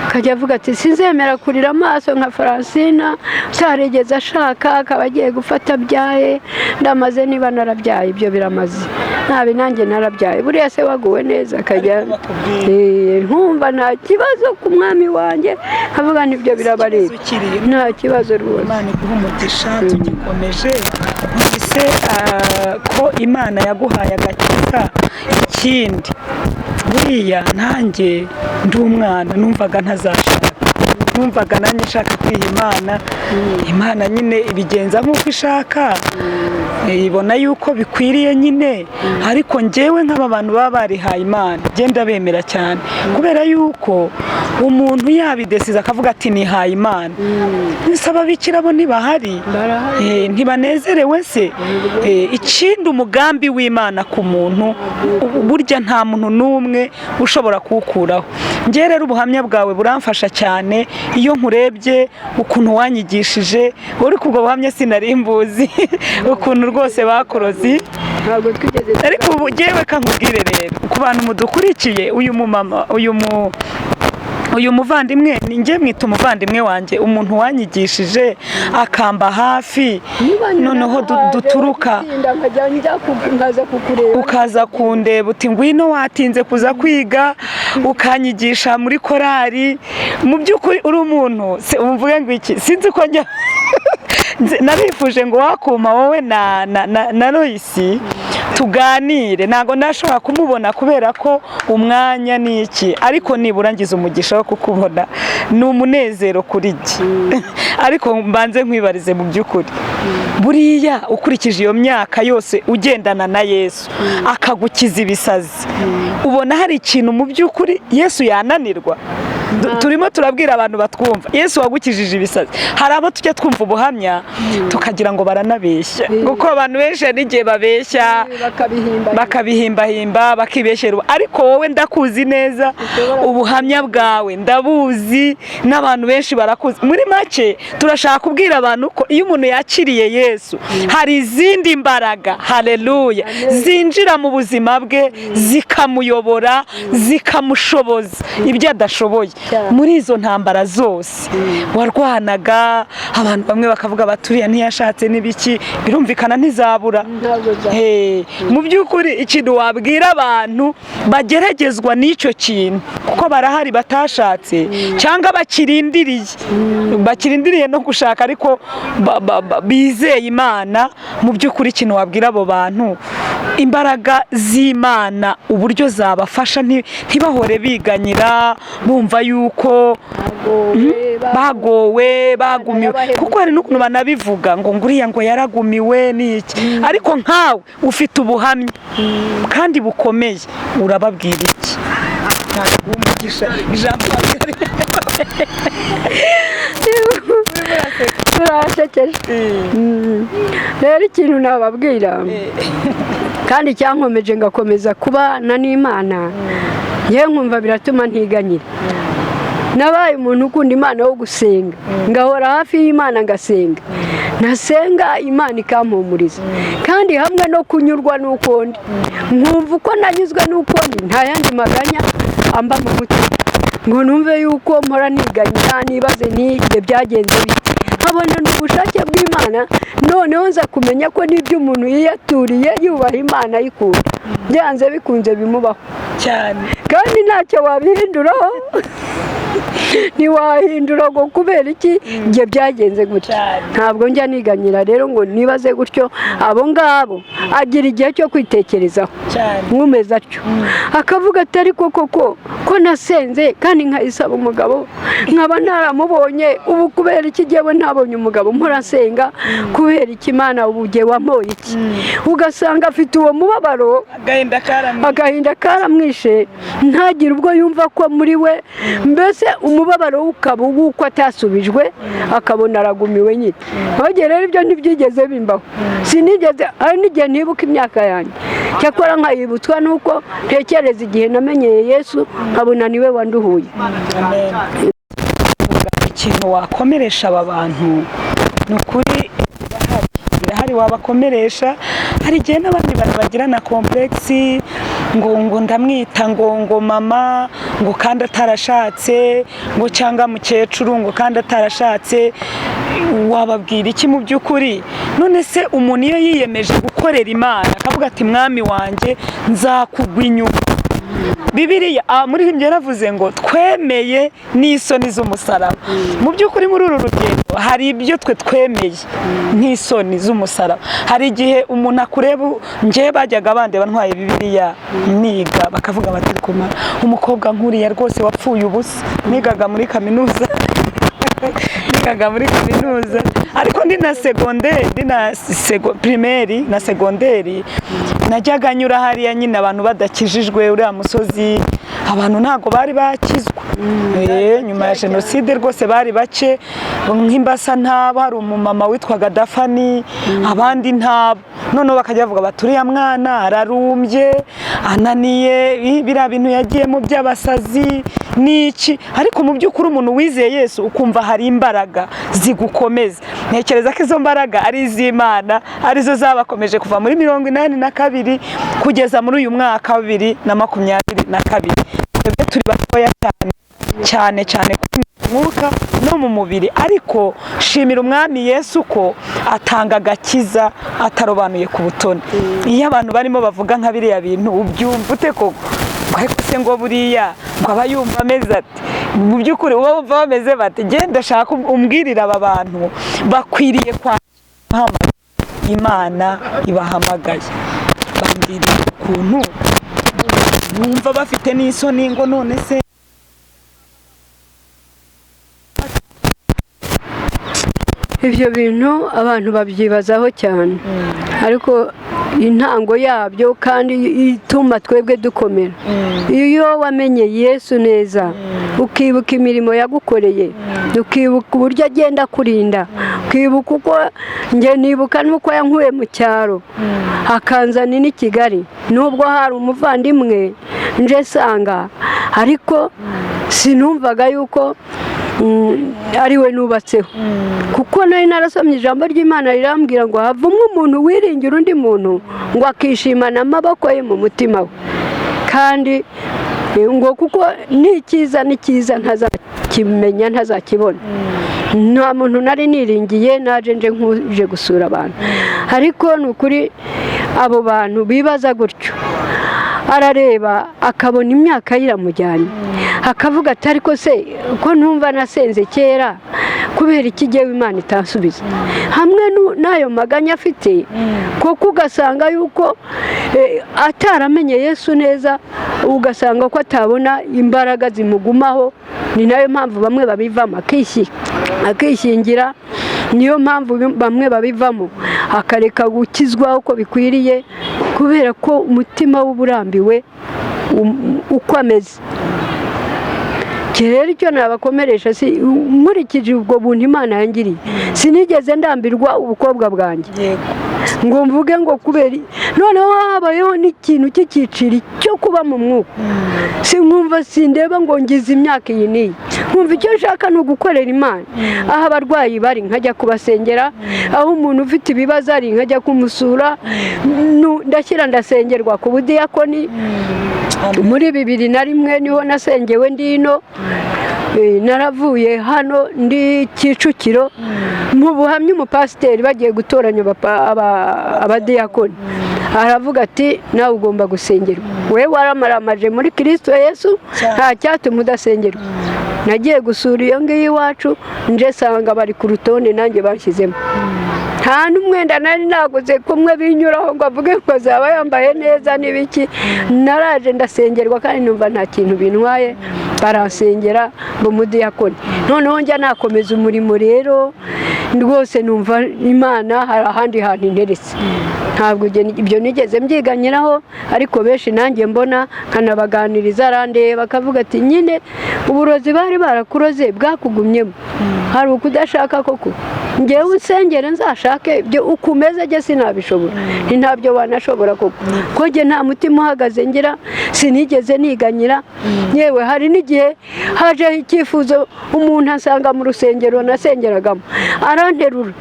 akajya avuga ati sinzemera kurira amaso nka Francina utarigeze ashaka, akaba agiye gufata abyaye. Ndamaze, niba narabyaye ibyo biramaze, nabi nanjye narabyaye, buriya se waguwe neza akajya Ariko bakubwira. Nkumva nta kibazo ku mwami wanjye, nkavuga nibyo birabareba. Ukiriye. Nta kibazo rwose. Imana iguha umugisha. Tugikomeje, numvise ko Imana yaguhaye agakiza. Ikindi, buriya nanjye ndi umwana numvaga ntazashaka, numvaga nanjye nshaka kwiha Imana. Imana nyine ibigenza nk'uko ishaka, ibona yuko bikwiriye nyine. Ariko njyewe nk'aba bantu baba barihaye Imana genda bemera cyane, kubera yuko umuntu yabidesiza akavuga ati nihaye Imana, ese ababikira bo ntibahari? Barahari. Ntibanezerewe se? Ikindi, umugambi w'Imana ku muntu burya nta muntu n'umwe ushobora kuwukuraho. Njye rero ubuhamya bwawe buramfasha cyane. Iyo nkurebye ukuntu wanyigishije, uri kubwo buhamya sinari mbuzi ukuntu rwose bakurozi. Ntabwo twigeze. Ariko ubu ngewe kankubwire rero, ku bantu mudukurikiye, uyu mumama, uyu muvandimwe, ni njye mwita umuvandimwe wanjye, umuntu wanyigishije akamba hafi, noneho duturuka nkajya njya nkaza kukureba. Ukaza kundeba uti: "Ngwino, watinze kuza kwiga", ukanyigisha muri korari. Mu by'ukuri uri umuntu umvuge ngo iki, sinzi ko njya nabifuje ngo wakuma wowe na Loyisi tuganire. Ntabwo nashobora kumubona kubera ko umwanya ni iki, ariko nibura ngize umugisha wo kukubona, ni umunezero kuri jye. Ariko mbanze nkwibarize, mu by'ukuri buriya ukurikije iyo myaka yose ugendana na Yesu akagukiza ibisazi, ubona hari ikintu mu by'ukuri Yesu yananirwa? Turimo turabwira abantu batwumva, Yesu wagukijije ibisazi. Hari abo tujya twumva ubuhamya tukagira ngo baranabeshya, kuko abantu benshi hari n'igihe babeshya bakabihimba, bakabihimbahimba, bakibeshyera. Ariko wowe ndakuzi neza, ubuhamya bwawe ndabuzi, n'abantu benshi barakuzi. Muri make turashaka kubwira abantu ko iyo umuntu yakiriye Yesu hari izindi mbaraga, haleluya, zinjira mu buzima bwe, zikamuyobora, zikamushoboza ibyo adashoboye. Muri izo ntambara zose warwanaga, abantu bamwe bakavuga baturiya ntiyashatse n'ibiki, birumvikana ntizabura. Ntabwo Hey, mu by'ukuri ikintu wabwira abantu bageragezwa n'icyo kintu, kuko barahari batashatse cyangwa bakirindiriye no gushaka, ariko bizeye Imana, mu by'ukuri ikintu wabwira abo bantu, imbaraga z'Imana uburyo zabafasha ntibahore biganyira bumva yuko bagowe, bagumiwe, kuko hari n'ukuntu banabivuga ngo nguriya ngo yaragumiwe n'iki. Ariko nkawe ufite ubuhamya kandi bukomeye, urababwira iki? Ntabwo umugisha ijambo. Turashekeje. Rero ikintu nababwira kandi cyankomeje ngakomeza kubana n'Imana, yewe nkumva biratuma ntiganyira, nabaye umuntu ukunda Imana wo gusenga, ngahora hafi y'Imana, ngasenga, nasenga Imana ikampumuriza, kandi hamwe no kunyurwa n'uko ndi, nkumva uko nanyuzwe n'uko ndi, nta yandi maganya amba mu mutima ngo numve yuko mpora niganyira nibaze n'igihe byagenze bite, nkabona ni ubushake bw'Imana. Noneho nza kumenya ko n'ibyo umuntu yiyaturiye yubaha Imana ayikunda, byanze bikunze bimubaho cyane. Kandi ntacyo wabihinduraho, ntiwahindura ngo kubera iki igihe byagenze gutya. Cyane. Ntabwo njya niganyira rero ngo nibaze gutyo. Abo ngabo agira igihe cyo kwitekerezaho cyane. Nkumeze atyo akavuga ati: "Ariko koko ko nasenze kandi nkayisaba umugabo nkaba naramubonye, ubu kubera iki jyewe ntabonye umugabo? Mpora nsenga, kubera iki Imana? Ubu jye wampoye iki?" Ugasanga afite uwo mubabaro. Agahinda karamye. Agahinda karamwishe, ntagire ubwo yumva ko muri we mbese umubabaro we ukaba uw'uko atasubijwe, akabona aragumiwe nyine. Ahubwo rero ibyo ntibyigeze bimbaho, sinigeze. Hari n'igihe ntibuka imyaka yanjye, cyakora nkayibutswa nuko ntekereza igihe namenyeye Yesu, nkabona niwe wanduhuye. Amen. Ikintu wakomeresha aba bantu, ni ukuri birahari, birahari wabakomeresha. Hari igihe n'abandi bantu bagira na complexe ngo ndamwita ngo mama, ngo kandi atarashatse, ngo cyangwa mukecuru, ngo kandi atarashatse. Wababwira iki mu by'ukuri? None se umuntu iyo yiyemeje gukorera Imana akavuga ati: "Mwami wanjye, nzakugwa inyuma", Bibiliya muri ibyo yaravuze ngo twemeye n'isoni z'umusaraba. Mu by'ukuri muri uru rugendo hari ibyo twe twemeye nk'isoni z'umusaraba. Hari igihe umuntu akureba, njyewe bajyaga bandeba ntwaye Bibiliya niga, bakavuga bati: "Kumara umukobwa nk'uriya rwose wapfuye ubusa." Nigaga muri kaminuza, ariko ndi na segonderi, ndi na primaire na segonderi, najyaga nyura hariya nyine abantu badakijijwe, uriya musozi abantu ntabwo bari bakizwa. Nyuma ya jenoside rwose bari bake, nk'imbasa ntabo, hari umumama witwaga Dafani, abandi ntabo. Noneho bakajya bavuga bati: "Uriya mwana ararumbye, ananiye, biriya bintu yagiyemo by'abasazi." Ni iki? Ariko mu by'ukuri umuntu wizeye Yesu, ukumva hari imbaraga zigukomeza. Ntekereza ko izo mbaraga ari iz'Imana, arizo zabakomeje kuva muri 82 kugeza muri uyu mwaka wa 2022. Twebwe turi batoya cyane cyane cyane kuri mwuka no mu mubiri, ariko shimira Umwami Yesu ko atanga agakiza atarobanuye ku butoni. Iyo abantu barimo bavuga nka biriya bintu, ubyumva ute koko? Ngo ariko se, ngo buriya ngo aba yumva ameze ati? Mu by'ukuri uba wumva bameze bati? Genda shaka umbwirire, aba bantu bakwiriye kwakira Imana ibahamagaye. Bambwiriye ukuntu bumva bafite n'isoni, ngo none se. Ibyo bintu abantu babyibazaho cyane, ariko intango yabyo kandi ituma twebwe dukomera, iyo wamenye Yesu neza, ukibuka imirimo yagukoreye, ukibuka uburyo agenda akurinda, ukibuka uko njye nibuka n'uko yankuye mu cyaro akanzana n'i Kigali, nubwo hari umuvandimwe nje nsanga, ariko sinumvaga yuko ari we nubatseho, kuko nari narasomye ijambo ry'Imana rirambwira ngo havumwe umuntu wiringira undi muntu, ngo akishimana amaboko ye mu mutima we, kandi ngo kuko n'icyiza ni cyiza ntazakimenya, ntazakibona. Nta muntu nari niringiye, naje nje nkuje gusura abantu. Ariko ni ukuri, abo bantu bibaza gutyo, arareba akabona imyaka ye iramujyanye, akavuga ati: "Ariko se ko ntumva nasenze kera, kubera iki jyewe Imana itansubiza?" Hamwe n'ayo maganya afite kuko ugasanga yuko ataramenye Yesu neza, ugasanga ko atabona imbaraga zimugumaho. Ni nayo mpamvu bamwe babivamo akishingira, niyo mpamvu bamwe babivamo akareka gukizwa uko bikwiriye, kubera ko umutima we uba urambiwe uko ameze. Rero icyo nabakomeresha, si nkurikije ubwo buntu Imana yangiriye, sinigeze ndambirwa ubukobwa bwanjye ngo mvuge ngo kubera noneho habayeho n'ikintu cy'icyiciro cyo kuba mu mwuka, si nkumva sindeba ngo ngize imyaka iyi n'iyi, nkumva icyo nshaka ni ugukorera Imana. Aho abarwayi bari nkajya kubasengera, aho umuntu ufite ibibazo ari nkajya kumusura. Ndashyira ndasengerwa ku budiyakoni muri 2001, niho nasengewe ndino. Naravuye hano ndi Kicukiro mu buhamya, umupasiteri bagiye gutoranya abadiyakoni, aravuga ati: "Nawe ugomba gusengerwa, we waramaramaje muri Kirisito Yesu, nta cyatuma udasengerwa." Nagiye gusura iyo ngiyo iwacu, nje nsanga bari ku rutonde, nanjye banshyizemo. Nta n'umwenda nari naguze kumwe binyuraho ngo avuge ngo azaba yambaye neza n'ibiki. Naraje ndasengerwa kandi numva nta kintu bintwaye, baransengera ngo umudiyakoni. Noneho njya nakomeza umurimo rero rwose, numva Imana hari ahandi hantu interetse. Ntabwo ibyo nigeze mbyiganyiraho, ariko benshi nanjye mbona nkanabaganiriza, arandeba bakavuga ati: "Nyine uburozi bari barakuroze bwakugumyemo, hari ukudashaka koko. Ngewe usengere nzashake ibyo uko umeze, jye sinabishobora." Ni ntabyo wanashobora koko, ko jye nta mutima uhagaze ngira, sinigeze niganyira. Yewe, hari n'igihe hajeho icyifuzo, umuntu asanga mu rusengero nasengeragamo, aranterura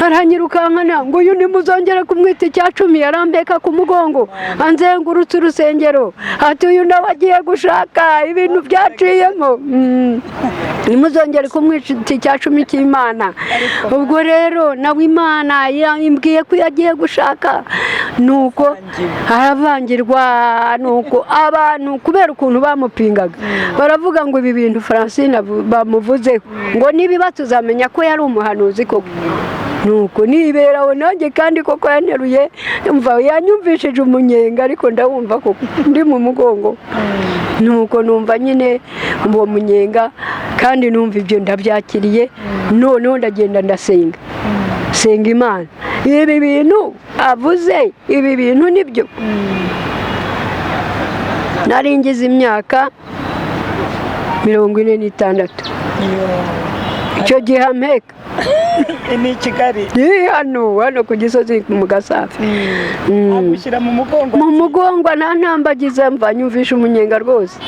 aranyirukankana ngo: "Uyu ntimuzongere kumwita icya cumi." Yarambeka ku mugongo anzengurutse urusengero, ati: "Uyu nawe agiye gushaka ibintu byaciyemo, ntimuzongere kumwita icya cumi cy'Imana." Ubwo rero nawe Imana yambwiye ko iyo agiye gushaka, nuko aravangirwa, nuko abantu kubera ukuntu bamupingaga baravuga ngo ibi bintu Francine bamuvuzeho ngo nibiba tuzamenya ko yari umuhanuzi koko. Nuko niberaho nanjye, kandi koko yanteruye, mva yanyumvishije umunyenga, ariko ndawumva koko ndi mu mugongo. Nuko numva nyine uwo munyenga, kandi numva ibyo ndabyakiriye. Noneho ndagenda ndasenga, senga Imana, ibi bintu avuze, ibi bintu nibyo. Nari ngize imyaka 46. Icyo gihe ampeka. Ni i Kigali? Ni hano, hano ku Gisozi mu Gasafi. Agushyira mu mugongo? Mu mugongo, ntantambagiza, mva nyumvisha umunyenga rwose,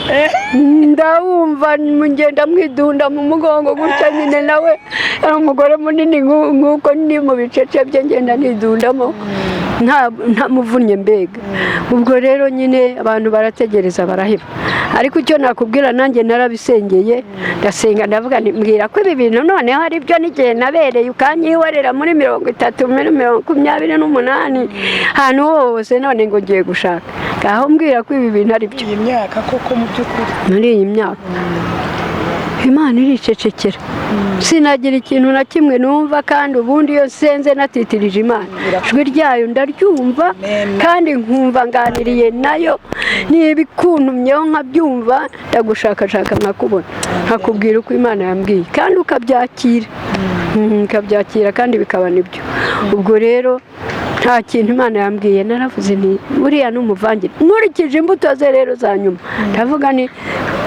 ndawumva, ngenda mwidunda mu mugongo gutya nyine. Nawe ari umugore munini nk'uko ndi mu bicece bye, ngenda nidundamo ntamuvunnye mbega. Ubwo rero nyine abantu barategereza baraheba. Ariko icyo nakubwira, nanjye narabisengeye, ndasenga, ndavuga nti: "Mbwira ko ibi bintu noneho ari byo, n'igihe nabereye ukanyihorera muri 30, muri 28, ahantu hose, none ngo ngiye gushaka, ngaho mbwira ko ibi bintu ari byo." Iyi myaka koko mu by'ukuri? Muri iyi myaka Imana iricecekera, sinagira ikintu na kimwe numva. Kandi ubundi iyo nsenze natitirije Imana, ijwi ryayo ndaryumva. Amen. Kandi nkumva nganiriye nayo, niba ikuntumyeho nkabyumva, ndagushakashaka nkakubona, nkakubwira uko Imana yambwiye, kandi ukabyakira, ukabyakira kandi bikaba nibyo. Ubwo rero nta kintu Imana yambwiye. Naravuze nti: "Buriya ni umuvangire." Nkurikije imbuto ze rero za nyuma, ndavuga ni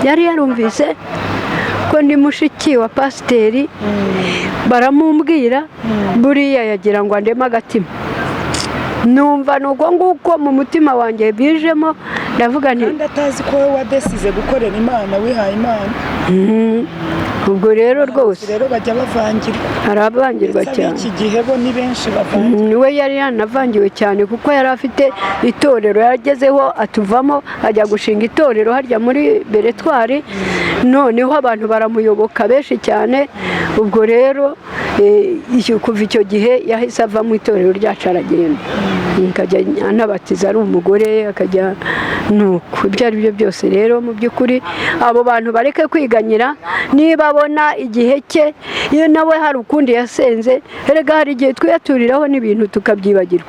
yari yarumvise ko ndi mushiki wa pasiteri, baramumbwira, buriya yagira ngo andeme agatima. Numva ni uko nguko mu mutima wanjye bijemo, ndavuga nti Kandi atazi ko wowe wadesize gukorera Imana, wihaye Imana. Ubwo rero rwose Rero bajya bavangirwa. Harabangirwa Ndetse cyane. ab'iki gihe bo ni benshi bavangirwa. We yari yanavangiwe cyane, kuko yari afite itorero yagezeho atuvamo, ajya gushinga itorero harya muri Beretwari, noneho abantu baramuyoboka benshi cyane. Ubwo rero kuva icyo gihe yahise ava mu itorero ryacu aragenda, akajya anabatiza ari umugore, akajya nuko. Ibyo ari byo byose rero, mu by'ukuri abo bantu bareke kwiganyira. Niba abona igihe cye, iyo nawe hari ukundi yasenze. Erega hari igihe twiyaturiraho n'ibintu tukabyibagirwa,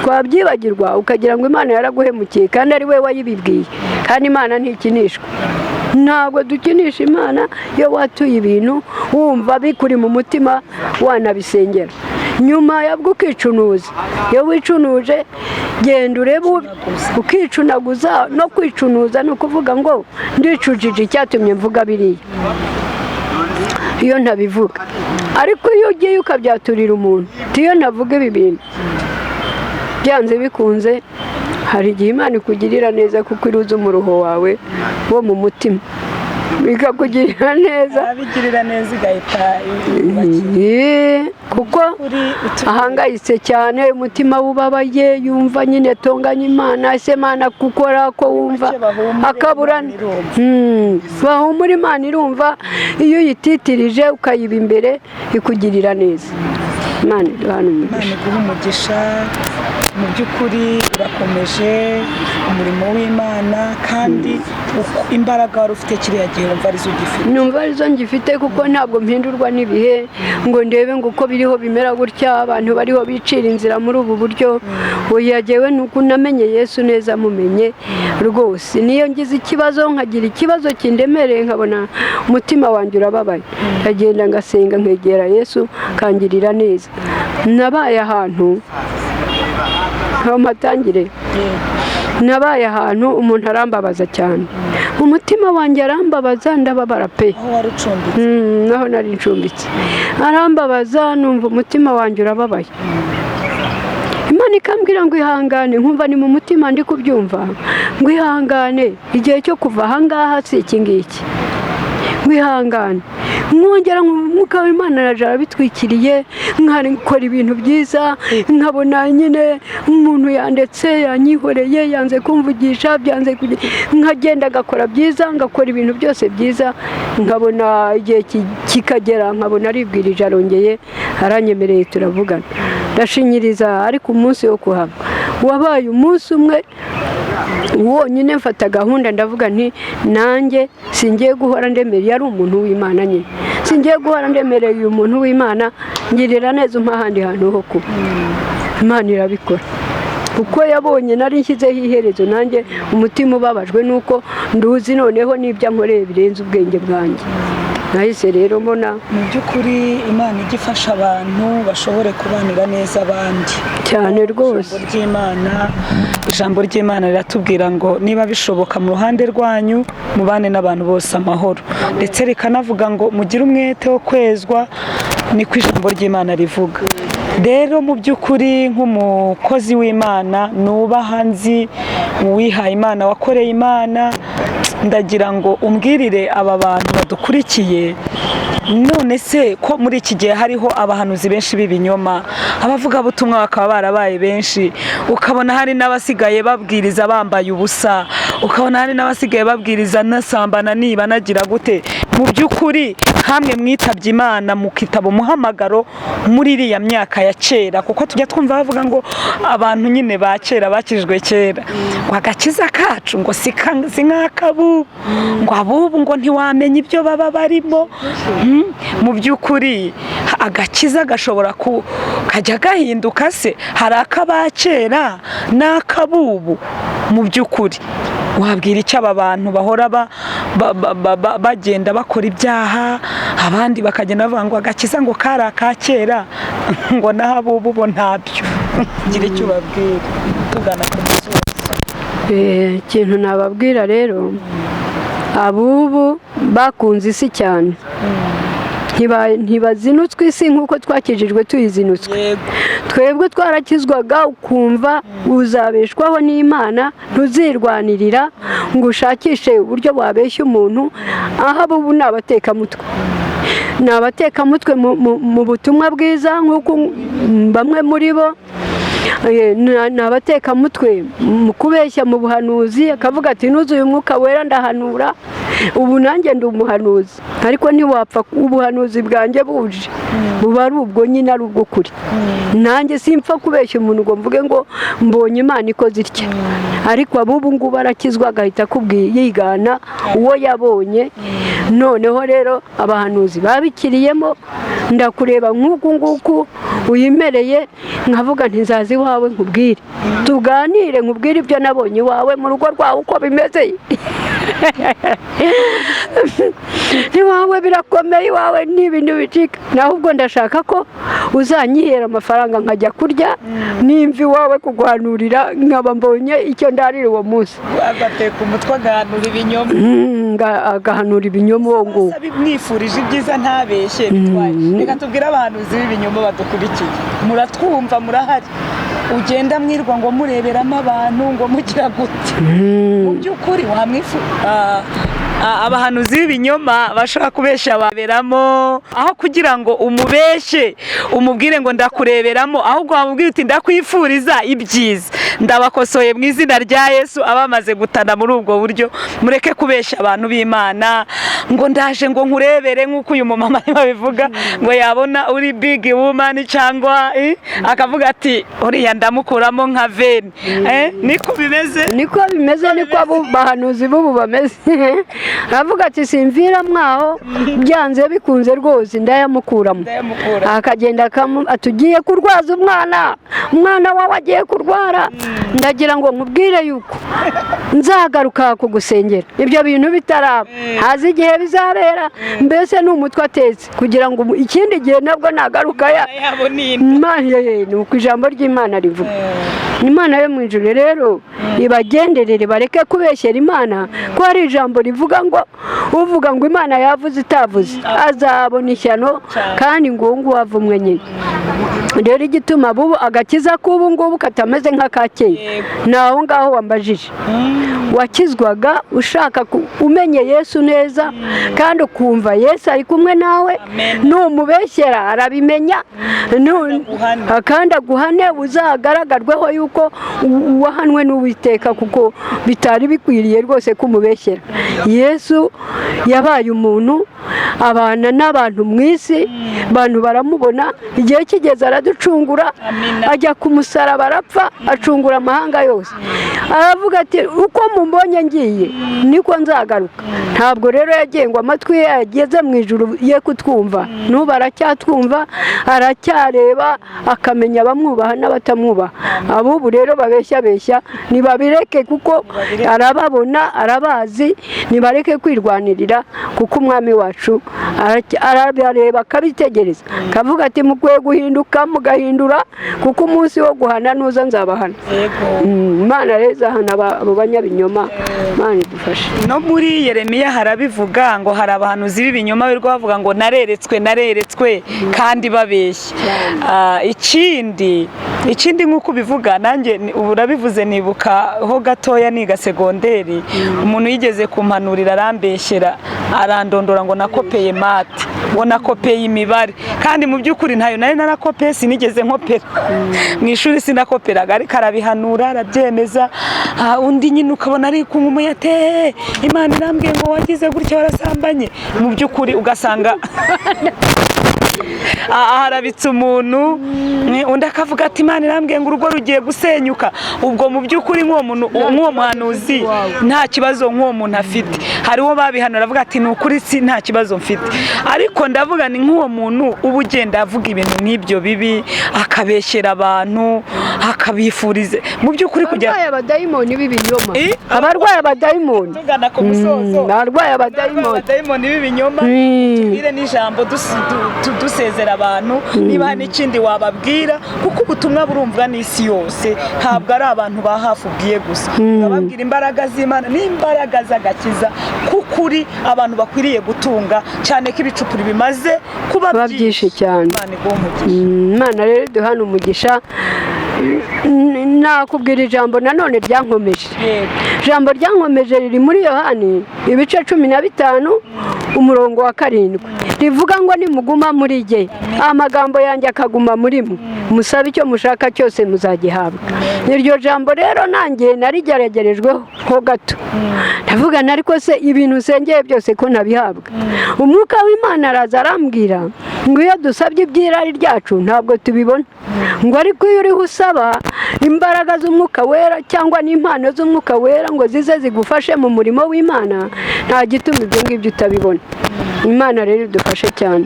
twabyibagirwa ukagira ngo Imana yaraguhemukiye kandi ari we wayibibwiye. Kandi Imana ntikinishwa, ntabwo dukinisha Imana. Iyo watuye ibintu wumva bikuri mu mutima, wanabisengera, nyuma yabwo ukicunuza. Iyo wicunuje, genda urebe, ukicunaguza. No kwicunuza ni ukuvuga ngo: "Ndicujije icyatumye mvuga biriya, iyo ntabivuga." Ariko iyo ugiye ukabyaturira umuntu uti: "Iyo ntavuga ibi bintu," byanze bikunze hari igihe Imana ikugirira neza, kuko iruzi umuruho wawe wo mu mutima, bikakugirira neza. Arabigirira neza igahita. Kuko Kuri ahangayitse cyane, umutima wubabaye, yumva nyine tonganya Imana: "Ese Imana gukora ko wumva?" Make bahumure, Akabura. Imana irumva. Bahumure, Imana irumva. Iyo uyititirije ukayiba imbere, ikugirira neza. Imana iduhana Imana umugisha. iguha umugisha. Mu by'ukuri urakomeje umurimo w'Imana, kandi imbaraga wari ufite kiriya gihe wumva arizo ugifite? Numva arizo ngifite, kuko ntabwo mpindurwa n'ibihe ngo ndebe ngo uko biriho bimera gutya, abantu bariho bicira inzira muri ubu buryo. Oya, jyewe nuko namenye Yesu neza, mumenye rwose, niyo ngize ikibazo, nkagira ikibazo kindemereye, nkabona umutima wanjye urababaye, ndagenda ngasenga, nkegera Yesu, kangirira neza. Nabaye ahantu aho mpatangire, nabaye ahantu umuntu arambabaza cyane, umutima wanjye arambabaza, ndababara pe. Aho wari ucumbitse? Naho nari ncumbitse arambabaza, numva umutima wanjye urababaye. Imana ikambwira ngo ihangane, nkumva ni mu mutima ndi kubyumva ngo ihangane, igihe cyo kuva ahangaha si iki ngiki, ngo ihangane. Mwongera umwuka w'Imana araje arabitwikiriye, nkakora ibintu byiza, nkabona nyine umuntu yandetse, yanyihoreye, yanze kumvugisha, byanze nkagenda agakora byiza, ngakora ibintu byose byiza, nkabona igihe kikagera, nkabona aribwirije, arongeye aranyemereye, turavugana, ndashinyiriza. Ariko umunsi wo kuhava wabaye umunsi umwe wonyine. Mfata gahunda, ndavuga nti: "Nanjye singiye guhora ndemereye." Yari umuntu w'Imana nyine. "Singiye guhora ndemereye uyu muntu w'Imana, ngirira neza umpa ahandi hantu ho kuba." Imana irabikora, kuko yabonye nari nshyizeho iherezo, nanjye umutima ubabajwe nuko nduzi noneho n'ibyo ankoreye birenze ubwenge bwanjye. Nahise rero mbona Mu by'ukuri Imana ijya ifasha abantu bashobore kubanira neza abandi. Cyane rwose. Ijambo ry'Imana riratubwira ngo niba bishoboka mu ruhande rwanyu mubane n'abantu bose amahoro, ndetse rikanavuga ngo mugire umwete wo kwezwa, niko ijambo ry'Imana rivuga. Rero mu by'ukuri nk'umukozi w'Imana nubaha, nzi uwihaye Imana, wakoreye Imana, ndagira ngo umbwirire aba bantu badukurikiye: none se ko muri iki gihe hariho abahanuzi benshi b'ibinyoma, abavugabutumwa bakaba barabaye benshi, ukabona hari n'abasigaye babwiriza bambaye ubusa, ukabona hari n'abasigaye babwiriza nasambana, niba nagira gute, mu by'ukuri hamwe mwitabye Imana mukitaba umuhamagaro muri iriya myaka ya kera, kuko tujya twumva bavuga ngo abantu nyine ba kera bakijwe kera, ngo agakiza kacu ngo si nk'akabu, ngo abubu ngo ntiwamenya ibyo baba barimo. Mu by'ukuri agakiza gashobora kajya gahinduka se? Hari ak'aba kera n'akabubu. Mu by'ukuri wabwira icyo aba bantu bahora bagenda bakora ibyaha, abandi bakagenda bavuga ngo agakiza ngo kari aka kera, ngo naho abubu bo ntabyo? Gira icyo ubabwira tugana ku musozo. Ikintu nababwira rero, abubu bakunze isi cyane, ntibazinutswe isi nk'uko twakijijwe tuyizinutswe. Twebwe twarakizwaga ukumva uzabeshwaho n'Imana, ntuzirwanirira ngo ushakishe uburyo wabeshya umuntu. Aho abubu ni abatekamutwe, ni abatekamutwe mu butumwa bwiza, nk'uko bamwe muri bo ni abatekamutwe mu kubeshya mu buhanuzi, akavuga ati nuzuye Umwuka Wera ndahanura, ubu nanjye ndi umuhanuzi. Ariko ntiwapfa, ubuhanuzi bwanjye buje buba ari ubwo nyine, ari ubw'ukuri. Nanjye simpfa kubeshya umuntu ngo mvuge ngo mbonye Imana ikoze itya. Ariko abubu ngubu arakizwa agahita akubwiye yigana uwo yabonye. Noneho rero abahanuzi babikiriyemo, ndakureba nk'uku nguku uyimereye, nkavuga nti nzaza iwawe nkubwire, tuganire, nkubwire ibyo nabonye iwawe mu rugo rwawe uko bimeze. Iwawe birakomeye, iwawe ni ibintu bicika. Naho ubwo ndashaka ko uzanyihera amafaranga nkajya kurya, nimva iwawe kuguhanurira nkaba mbonye icyo ndarira uwo munsi. Agateka umutwe agahanura ibinyoma. Agahanura ibinyoma uwo nguwo. Mwifurije ibyiza ntabeshye bitwaye. Reka tubwire abahanuzi b'ibinyoma badukurikiye, muratwumva, murahari, ugenda mwirwa ngo mureberamo abantu ngo mugira gute? Mu by'ukuri wamwifu abahanuzi b'ibinyoma bashobora kubeshya baberamo, aho kugira ngo umubeshye umubwire ngo ndakureberamo, ahubwo wamubwira uti ndakwifuriza ibyiza. Ndabakosoye mu izina rya Yesu abamaze gutana muri ubwo buryo. Mureke kubeshya abantu b'Imana ngo ndaje ngo nkurebere, nk'uko uyu mumama arimo abivuga, ngo yabona uri big woman cyangwa akavuga ati uriya ndamukuramo nka veni. Niko bimeze? Niko bimeze, niko abo bahanuzi b'ubu bameze. Aravuga ati simvira mwaho, byanze bikunze rwose ndayamukuramo. Ndayamukura. Akagenda atugiye kurwaza umwana, umwana wawe agiye kurwara, ndagira ngo nkubwire yuko nzagaruka kugusengera ibyo bintu bitaraba, haza igihe bizabera. Mbese ni umutwe atetse kugira ngo ikindi gihe nabwo nagaruka ya yabo ni inda. Imana, ni uko ijambo ry'Imana rivuga. Imana yo mu ijuru rero ibagenderere, bareke kubeshyera Imana, ko hari ijambo rivuga ngo uvuga ngo Imana yavuze itavuze azabona ishyano, kandi ngo uwo nguwo avumwe nyine. Rero igituma bubu agakiza k'ubu ngubu katameze nk'aka kera, ni aho ngaho wambajije. Wakizwaga ushaka umenye Yesu neza, kandi ukumva Yesu ari kumwe nawe. Amen. Numubeshyera arabimenya. Aguhane. Kandi aguhane, uzagaragarweho yuko wahanwe n'Uwiteka, kuko bitari bikwiriye rwose kumubeshyera. Yesu yabaye umuntu, abana n'abantu mu isi, abantu baramubona, igihe kigeze araducungura. Amina. Ajya ku musaraba arapfa, acungura amahanga yose. Aravuga ati Uko mumbonye ngiye niko nzagaruka. Ntabwo rero yagiye ngo amatwi ye yageze mu ijuru ye kutwumva, n'ubu aracyatwumva, aracyareba, akamenya abamwubaha n'abatamwubaha. Abubu rero babeshyabeshya ntibabireke, kuko arababona, arabazi, nibareke kwirwanirira, kuko umwami wacu arabareba akabitegereza, akavuga ati mukwiye guhinduka mugahindura, kuko umunsi wo guhana nuza nzabahana. Imana rero izahana abo banyabinyoma. Imana idufashe. No muri Yeremiya harabivuga ngo hari abahanuzi b'ibinyoma birirwa bavuga ngo nareretswe nareretswe kandi babeshya. Ikindi nk'uko ubivuga nanjye ubu urabivuze nibuka ho gatoya niga segonderi, umuntu yigeze kumpanurira arambeshyera, arandondora ngo nakopeye mate, ngo nakopeye imibare, kandi mu by'ukuri ntayo nari narakopeye, sinigeze nkopera mu ishuri, sinakoperaga, ariko arabihanura arabyemeza. Undi nyine ukabona ari kunywa umuyate, Imana irambwiye ngo wagize gutya warasambanye, mu by'ukuri ugasanga aharabitse umuntu. Undi akavuga ati Imana irambwiye ngo urugo rugiye gusenyuka. Ubwo mu by'ukuri nk'uwo muntu, nk'uwo muhanuzi nta kibazo nk'uwo muntu afite. Hariho babihanura aravuga ati ni ukuri si nta kibazo mfite, ariko ndavuga ni nk'uwo muntu uba ugenda avuga ibintu nk'ibyo bibi, akabeshyera abantu, akabifuriza mu by'ukuri kujya abarwaye abadayimoni b'ibinyoma, abarwaye abadayimoni, tugana ku musozo, abarwaye abadayimoni, abadayimoni b'ibinyoma, tubwire n'ijambo dusezera abantu, niba hari n'ikindi wababwira, kuko ubutumwa burumvwa n'isi yose, ntabwo ari abantu ba hafi ubwiye gusa. Urababwira imbaraga z'Imana n'imbaraga z'agakiza k'ukuri abantu bakwiriye gutunga, cyane ko ibicupuri bimaze kuba kuba byinshi cyane. Imana iguhe umugisha. Imana rero iduhane umugisha. Nakubwira ijambo nanone ryankomeje. Ijambo ryankomeje riri muri Yohani ibice 15 umurongo wa 7, rivuga ngo nimuguma muri jye, amagambo yanjye akaguma muri mwe, musabe icyo mushaka cyose muzagihabwa. Iryo jambo rero nanjye narigeragerejweho ho gato, ndavuga ariko se ibintu nsengeye byose ko ntabihabwa? Umwuka w'Imana araza arambwira ngo iyo dusabye iby'irari ryacu ntabwo tubibona, ngo ariko iyo uriho usaba imbaraga z'umwuka wera cyangwa n'impano z'umwuka wera ngo zize zigufashe mu murimo w'Imana, nta gituma ibyo ngibyo utabibona. Imana rero idufashe cyane.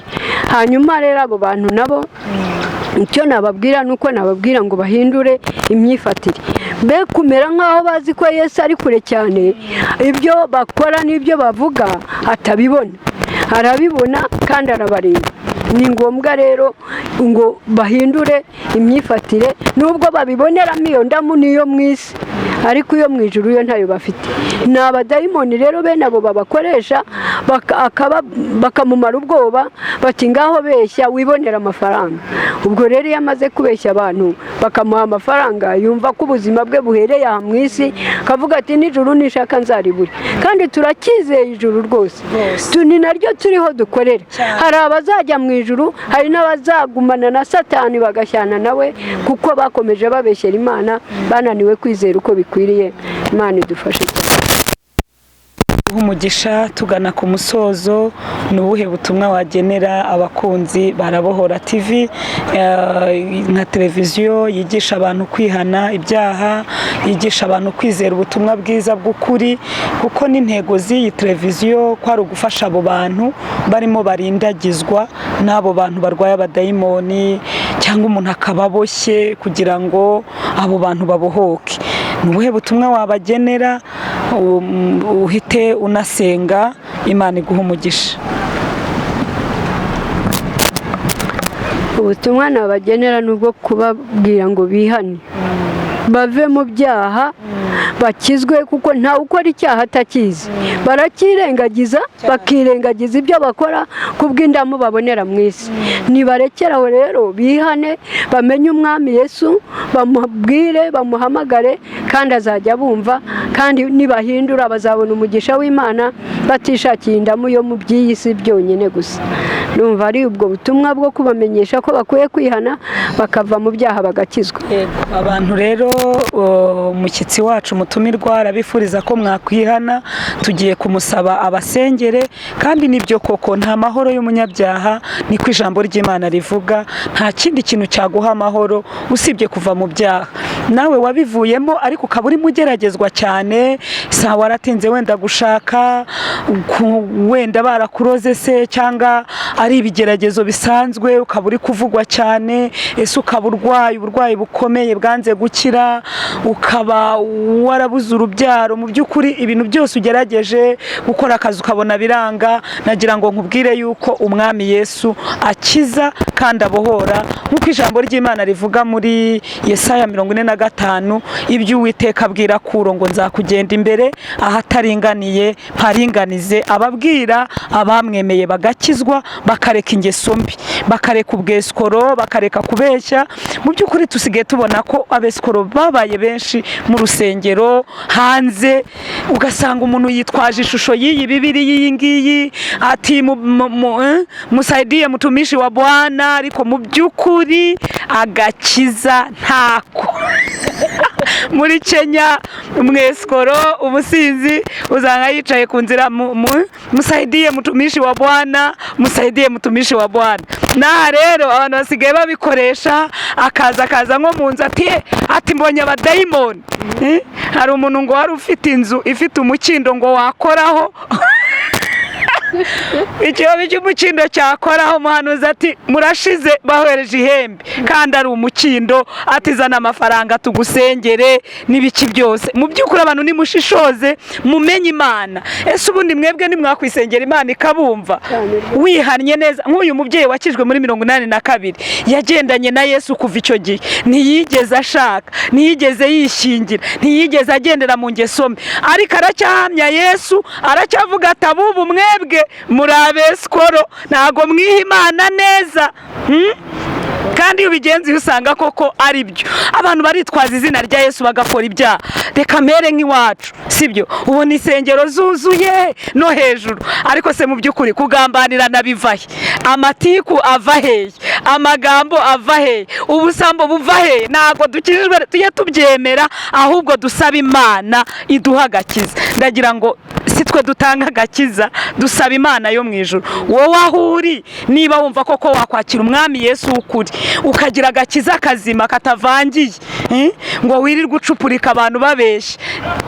Hanyuma rero abo bantu nabo icyo nababwira ni uko nababwira ngo bahindure imyifatire, be kumera nk'aho bazi ko Yesu ari kure cyane, ibyo bakora n'ibyo bavuga atabibona, arabibona kandi arabareba. Ni ngombwa rero ngo bahindure imyifatire, nubwo babiboneramo iyo ndamu niyo mu isi, ariko iyo mu ijuru yo ntayo bafite. Ni abadayimoni rero bene abo babakoresha bakamumara ubwoba, bati ngaho beshya wibonera amafaranga. Ubwo rero iyo amaze kubeshya abantu bakamuha amafaranga, yumva ko ubuzima bwe buhereye aha mu isi, akavuga ati nijuru nishaka nzaribure. Kandi turacyizeye ijuru rwose, ni naryo turiho dukorera. Hari abazajya mu ijuru, hari n'abazagumana na Satani bagashyana nawe, kuko bakomeje babeshyera Imana, bananiwe kwizera uko bikwiriye. Imana idufashe cyane. Umugisha. Tugana ku musozo, ni ubuhe butumwa wagenera abakunzi Barabohora TV, nka televiziyo yigisha abantu kwihana ibyaha, yigisha abantu kwizera ubutumwa bwiza bw'ukuri, kuko n'intego z'iyi televiziyo ko ari ugufasha abo bantu barimo barindagizwa n'abo bantu barwaye abadayimoni, cyangwa umuntu akaba aboshye, kugira ngo abo bantu babohoke? Ni ubuhe butumwa wabagenera? Uhite unasenga, Imana iguha umugisha. Ubutumwa nabagenera ni ubwo kubabwira ngo bihane, bave mu byaha, bakizwe, kuko ntawe ukora icyaha atakizi. Barakirengagiza, bakirengagiza ibyo bakora kubw'indamu babonera mu isi. Nibarekeraho rero bihane, bamenye umwami Yesu, bamubwire, bamuhamagare, kandi azajya bumva, kandi nibahindura bazabona umugisha w'Imana, batishakiye indamu yo mu by'iyi si byonyine gusa. Numva ari ubwo butumwa bwo kubamenyesha ko bakwiye kwihana, bakava mu byaha bagakizwa. Abantu rero, umushyitsi wacu mutumirwa arabifuriza ko mwakwihana, tugiye kumusaba abasengere, kandi nibyo koko nta mahoro y'umunyabyaha, niko ijambo ry'Imana rivuga. Nta kindi kintu cyaguha amahoro usibye kuva mu byaha. Nawe wabivuyemo ariko ukaba urimo ugeragezwa cyane, sawa waratinze wenda gushaka, wenda barakuroze se cyangwa ari ibigeragezo bisanzwe, ukaba uri kuvugwa cyane, ese ukaba urwaye uburwayi bukomeye bwanze gukira, ukaba warabuze urubyaro, mu by'ukuri ibintu byose ugerageje gukora akazi ukabona biranga, nagira ngo nkubwire yuko Umwami Yesu akiza kandi abohora, nk'uko ijambo ry'Imana rivuga muri Yesaya 45, ibyo Uwiteka abwira Kuro ngo nzakugenda imbere ahataringaniye mparinganize. Ababwira abamwemeye bagakizwa, bakareka ingeso mbi, bakareka ubwesikoro, bakareka kubeshya. Mu by'ukuri tusigaye tubona ko abesikoro babaye benshi mu rusengero, hanze, ugasanga umuntu yitwaje ishusho y'iyi Bibiri y'iyi ngiyi, ati musaidiye mutumishi wa Bwana, ariko mu by'ukuri agakiza ntako. Muri Kenya umwesikoro, umusinzi, uzanga yicaye ku nzira, musaidiye mutumishi wa Bwana, musaidiye mutumishi wa Bwana. Naha rero abantu basigaye babikoresha, akaza nko mu nzu ati mbonye abadayimoni. Hari umuntu ngo wari ufite inzu ifite umukindo ngo wakoraho ikibabi cy'umukindo cyakoraho, umuhanuzi ati murashize, bahereje ihembe kandi ari umukindo, ati zana amafaranga tugusengere n'ibiki byose. Mu by'ukuri abantu nimushishoze mumenye Imana. Ese ubundi mwebwe nimwakwisengera Imana ikabumva wihannye neza? Nk'uyu mubyeyi wakijwe muri 82 yagendanye na Yesu kuva icyo gihe, ntiyigeze ashaka, ntiyigeze yishingira, ntiyigeze agendera mu ngeso mbi, ariko aracyahamya Yesu, aracyavuga ati abubu mwebwe muri abesikoro, ntago mwiha Imana neza. Kandi iyo ubigenzuye usanga koko ari byo. Abantu baritwaza izina rya Yesu bagakora ibyaha. Reka mere nk'iwacu, sibyo? Ubona insengero zuzuye no hejuru, ariko se mu by'ukuri kugambanirana biva he? Amatiku ava hehe? Amagambo ava hehe? Ubusambo buva hehe? Ntabwo dukijijwe, tujye tubyemera, ahubwo dusaba Imana iduha agakiza. Ndagira ngo si twe dutanga agakiza, dusaba Imana yo mu ijuru. Wowe aho uri, niba wumva koko wakwakira Umwami Yesu w'ukuri, ukagira agakiza kazima katavangiye, ngo wirirwe ucupurika abantu babeshya,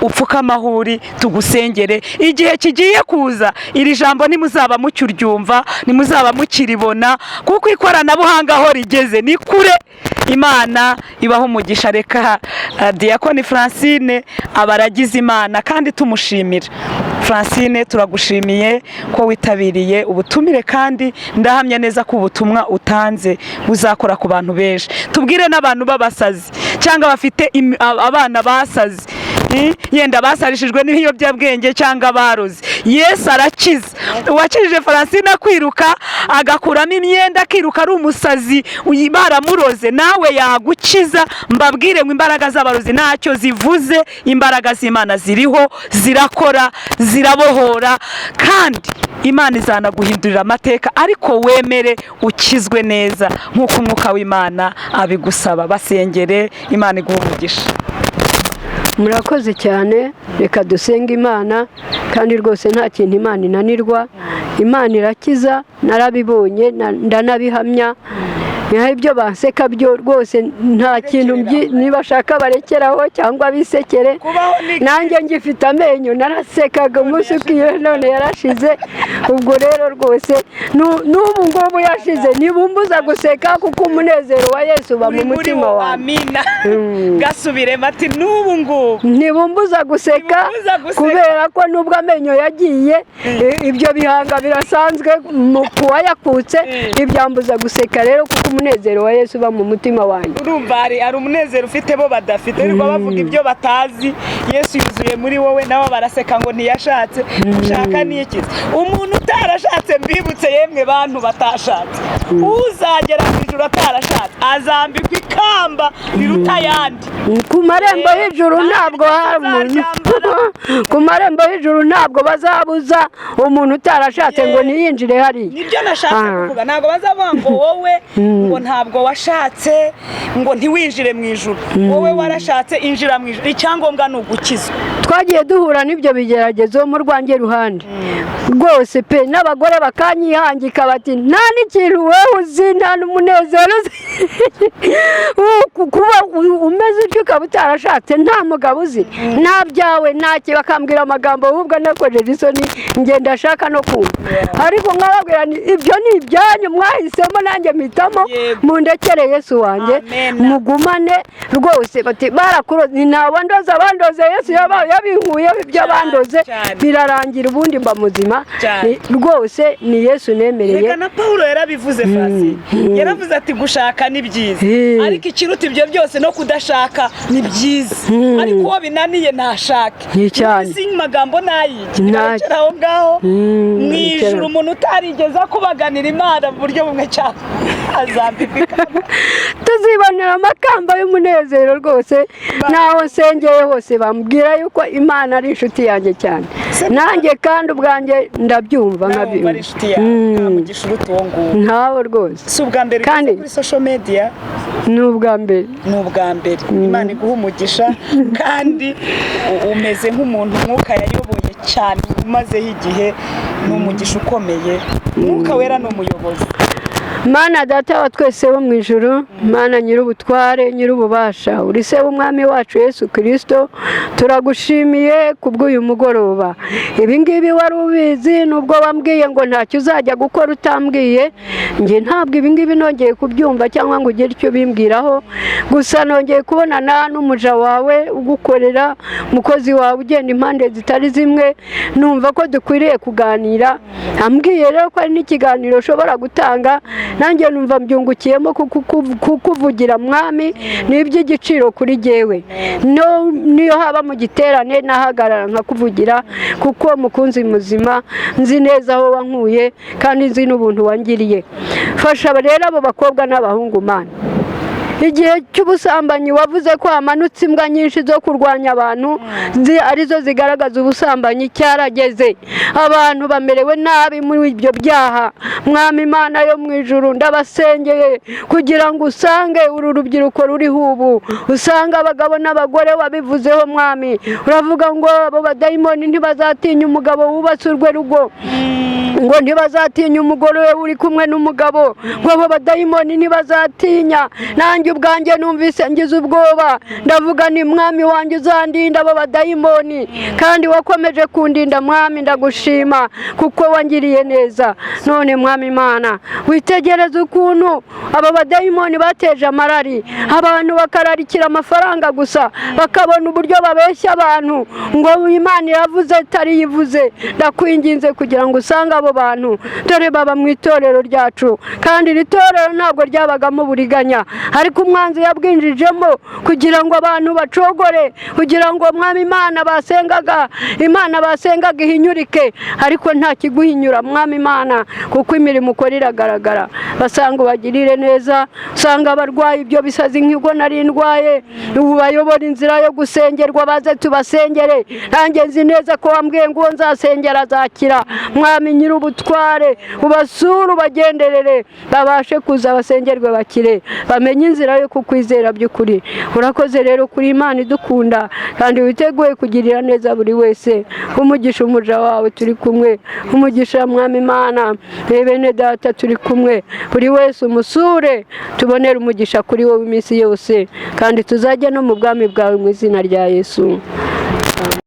upfukame aho uri tugusengere. Igihe kigiye kuza iri jambo ntimuzaba mukiryumva, ntimuzaba mukiribona, kuko ikoranabuhanga aho rigeze ni kure. Imana ibaho umugisha. Reka Diyakoni Francine abaragize Imana kandi tumushimira. Francine, turagushimiye ko witabiriye ubutumire, kandi ndahamya neza ko ubutumwa utanze buzakora ku bantu benshi. Tubwire n'abantu b'abasazi cyangwa bafite abana basaze, yenda basarishijwe n'ibiyobyabwenge cyangwa baroze. Yesu arakiza. Uwakijije Francine akwiruka agakuramo imyenda akiruka ari umusazi baramuroze, nawe yagukiza. Mbabwire ngo imbaraga z'abarozi ntacyo zivuze, imbaraga z'Imana ziriho, zirakora, zirabohora, kandi Imana izanaguhindurira amateka, ariko wemere ukizwe neza nk'uko umwuka w'Imana abigusaba. Basengere, Imana iguhe umugisha. Murakoze cyane. Reka dusenge Imana, kandi rwose nta kintu Imana inanirwa. Imana irakiza, narabibonye, ndanabihamya. Naho ibyo banseka byo rwose nta kintu, nibashaka barekeraho cyangwa bisekere. Nanjye ngifite amenyo narasekaga umunsi ukiye, none yarashize. Ubwo rero rwose n'ubu ngubu yashize, ntibumbuza guseka, kuko umunezero wa Yesu uba mu mutima wawe. Amina. Gasubiremo ati n'ubu ngubu Ntibumbuza guseka, kubera ko nubwo amenyo yagiye, ibyo bihanga birasanzwe kuwayakutse, ntibyambuza guseka rero, kuko umunezero wa Yesu uba mu mutima wanjye. Urumva hari umunezero ufite bo badafite, ariko bavuga ibyo batazi. Yesu yuzuye muri wowe, nabo baraseka ngo ntiyashatse. Gushaka ni iki? Umuntu utarashatse, mbibutse yemwe bantu batashatse, uzagera mu ijuru atarashatse azambikwa ikamba riruta ayandi. Ku marembo y'ijuru ntabwo hari umuntu Ku marembo y'ijuru ntabwo bazabuza umuntu utarashatse ngo ntiyinjire hariya. Nibyo nashaka kuvuga. Ntabwo bazavuga ngo wowe ngo ntabwo washatse, ngo ntiwinjire mu ijuru. Wowe warashatse, injira mu ijuru. Icyangombwa ni ugukizwa. Twagiye duhura n'ibyo bigeragezo mu rwanjye ruhande rwose pe, n'abagore bakanyihangika bati: "Nta n'ikintu wowe uzi, nta n'umunezero uzi. Kuba umeze utyo ukaba utarashatse, nta mugabo uzi, nta byawe, nta ki." Bakambwira amagambo ahubwo nakojeje isoni, ngenda ashaka no kumva, ariko nkababwira nti: "Ibyo ni ibyanyu mwahisemo, nanjye mpitamo." Mundekere Yesu wanjye. Amen. Mugumane rwose. Bati: "Barakuroze." Ntabwo ndoze, abandoze Yesu yabinkuyeho ibyo bandoze. Birarangira, ubundi mba muzima. Rwose ni Yesu nemereye. Reka na Pawulo yarabivuze, Francine. Yaravuze ati: "Gushaka ni byiza, ariko ikiruta ibyo byose no kudashaka ni byiza, ariko uwo binaniye ntashake." Ni cyane. Si magambo nayiki? Ntarekera aho ngaho. Mu ijuru umuntu utarigeze akubaganira Imana mu buryo bumwe cyangwa azambikwa ikamba. Tuzibonera amakamba y'umunezero rwose. N'aho nsengeye hose bambwira yuko Imana ari inshuti yanjye cyane. Nanjye kandi ubwanjye ndabyumva. Nawe wumva ari Nkabyumva. inshuti yawe. Nta mugisha uruta uwo nguwo. Ntawe rwose. Si ubwa mbere ugeze kuri social media? Ni ubwa mbere. Ni ubwa mbere. Imana iguha umugisha, kandi umeze nk'umuntu Umwuka yayoboye cyane, umazeho igihe. Ni umugisha ukomeye. Umwuka Wera ni umuyobozi. Mana Data wa twese wo mu ijuru, Mana nyir'ubutware, nyir'ububasha, uri se w'Umwami wacu Yesu Kirisito, turagushimiye kubw'uyu mugoroba. Ibi ngibi wari ubizi, nubwo wambwiye ngo ntacyo uzajya gukora utambwiye. Njye ntabwo ibi ngibi nongeye kubyumva cyangwa ngo ugire icyo ubimbwiraho. Gusa nongeye kubonana n'umuja wawe ugukorera, umukozi wawe ugenda impande zitari zimwe, numva ko dukwiriye kuganira. Ambwiye rero ko hari n'ikiganiro ushobora gutanga, nanjye numva mbyungukiyemo kukuvugira Mwami ni iby'igiciro kuri jyewe. Niyo haba mu giterane nahagarara nkakuvugira, kuko mukunzi muzima, nzi neza aho wankuye kandi nzi n'ubuntu wangiriye. Fasha rero abo bakobwa n'abahungu, Mana. Igihe cy'ubusambanyi wavuze ko hamanutse imbwa nyinshi zo kurwanya abantu, arizo zigaragaza ubusambanyi, cyarageze. Abantu bamerewe nabi muri ibyo byaha. Mwami Imana yo mu ijuru, ndabasengeye kugira ngo usange uru rubyiruko ruriho ubu, usange abagabo n'abagore. Wabivuzeho Mwami, uravuga ngo abo badayimoni ntibazatinya umugabo wubatse urwe rugo, ngo ntibazatinya umugore we uri kumwe n'umugabo, ngo abo badayimoni ntibazatinya. Nanjye ubwanjye numvise ngize ubwoba, ndavuga ni: "Mwami wanjye, uzandinda abo badayimoni." Kandi wakomeje kundinda Mwami, ndagushima kuko wangiriye neza. None Mwami Imana, witegereze ukuntu aba badayimoni bateje amarari abantu, bakararikira amafaranga gusa, bakabona uburyo babeshya abantu ngo Imana iravuze itari yivuze. Ndakwinginze kugira ngo usange abo bantu, dore baba mu itorero ryacu, kandi iri torero ntabwo ryabagamo uburiganya, ariko umwanzi yabwinjijemo kugira ngo abantu bacogore, kugira ngo Mwami Imana basengaga, Imana basengaga ihinyurike. Ariko nta kiguhinyura Mwami Imana, kuko imirimo ukora iragaragara. Basanga ubagirire neza, usanga abarwayi ibyo bisazi nk'ubwo nari ndwaye, ubu bayobora inzira yo gusengerwa, baze tubasengere. Nanjye nzi neza ko wambwiye ngo uwo nzasengera azakira. Mwami nyir'ubutware, ubasure, ubagenderere, babashe kuza basengerwe bakire, bamenye inzira yo kukwizera by'ukuri. Urakoze rero kuri Imana idukunda kandi witeguye kugirira neza buri wese. Umugisha umuja wawe turi kumwe, umugisha Mwami Imana bene data turi kumwe, buri wese umusure, tubonere umugisha kuri wowe iminsi yose, kandi tuzajya no mu bwami bwawe, mu izina rya Yesu.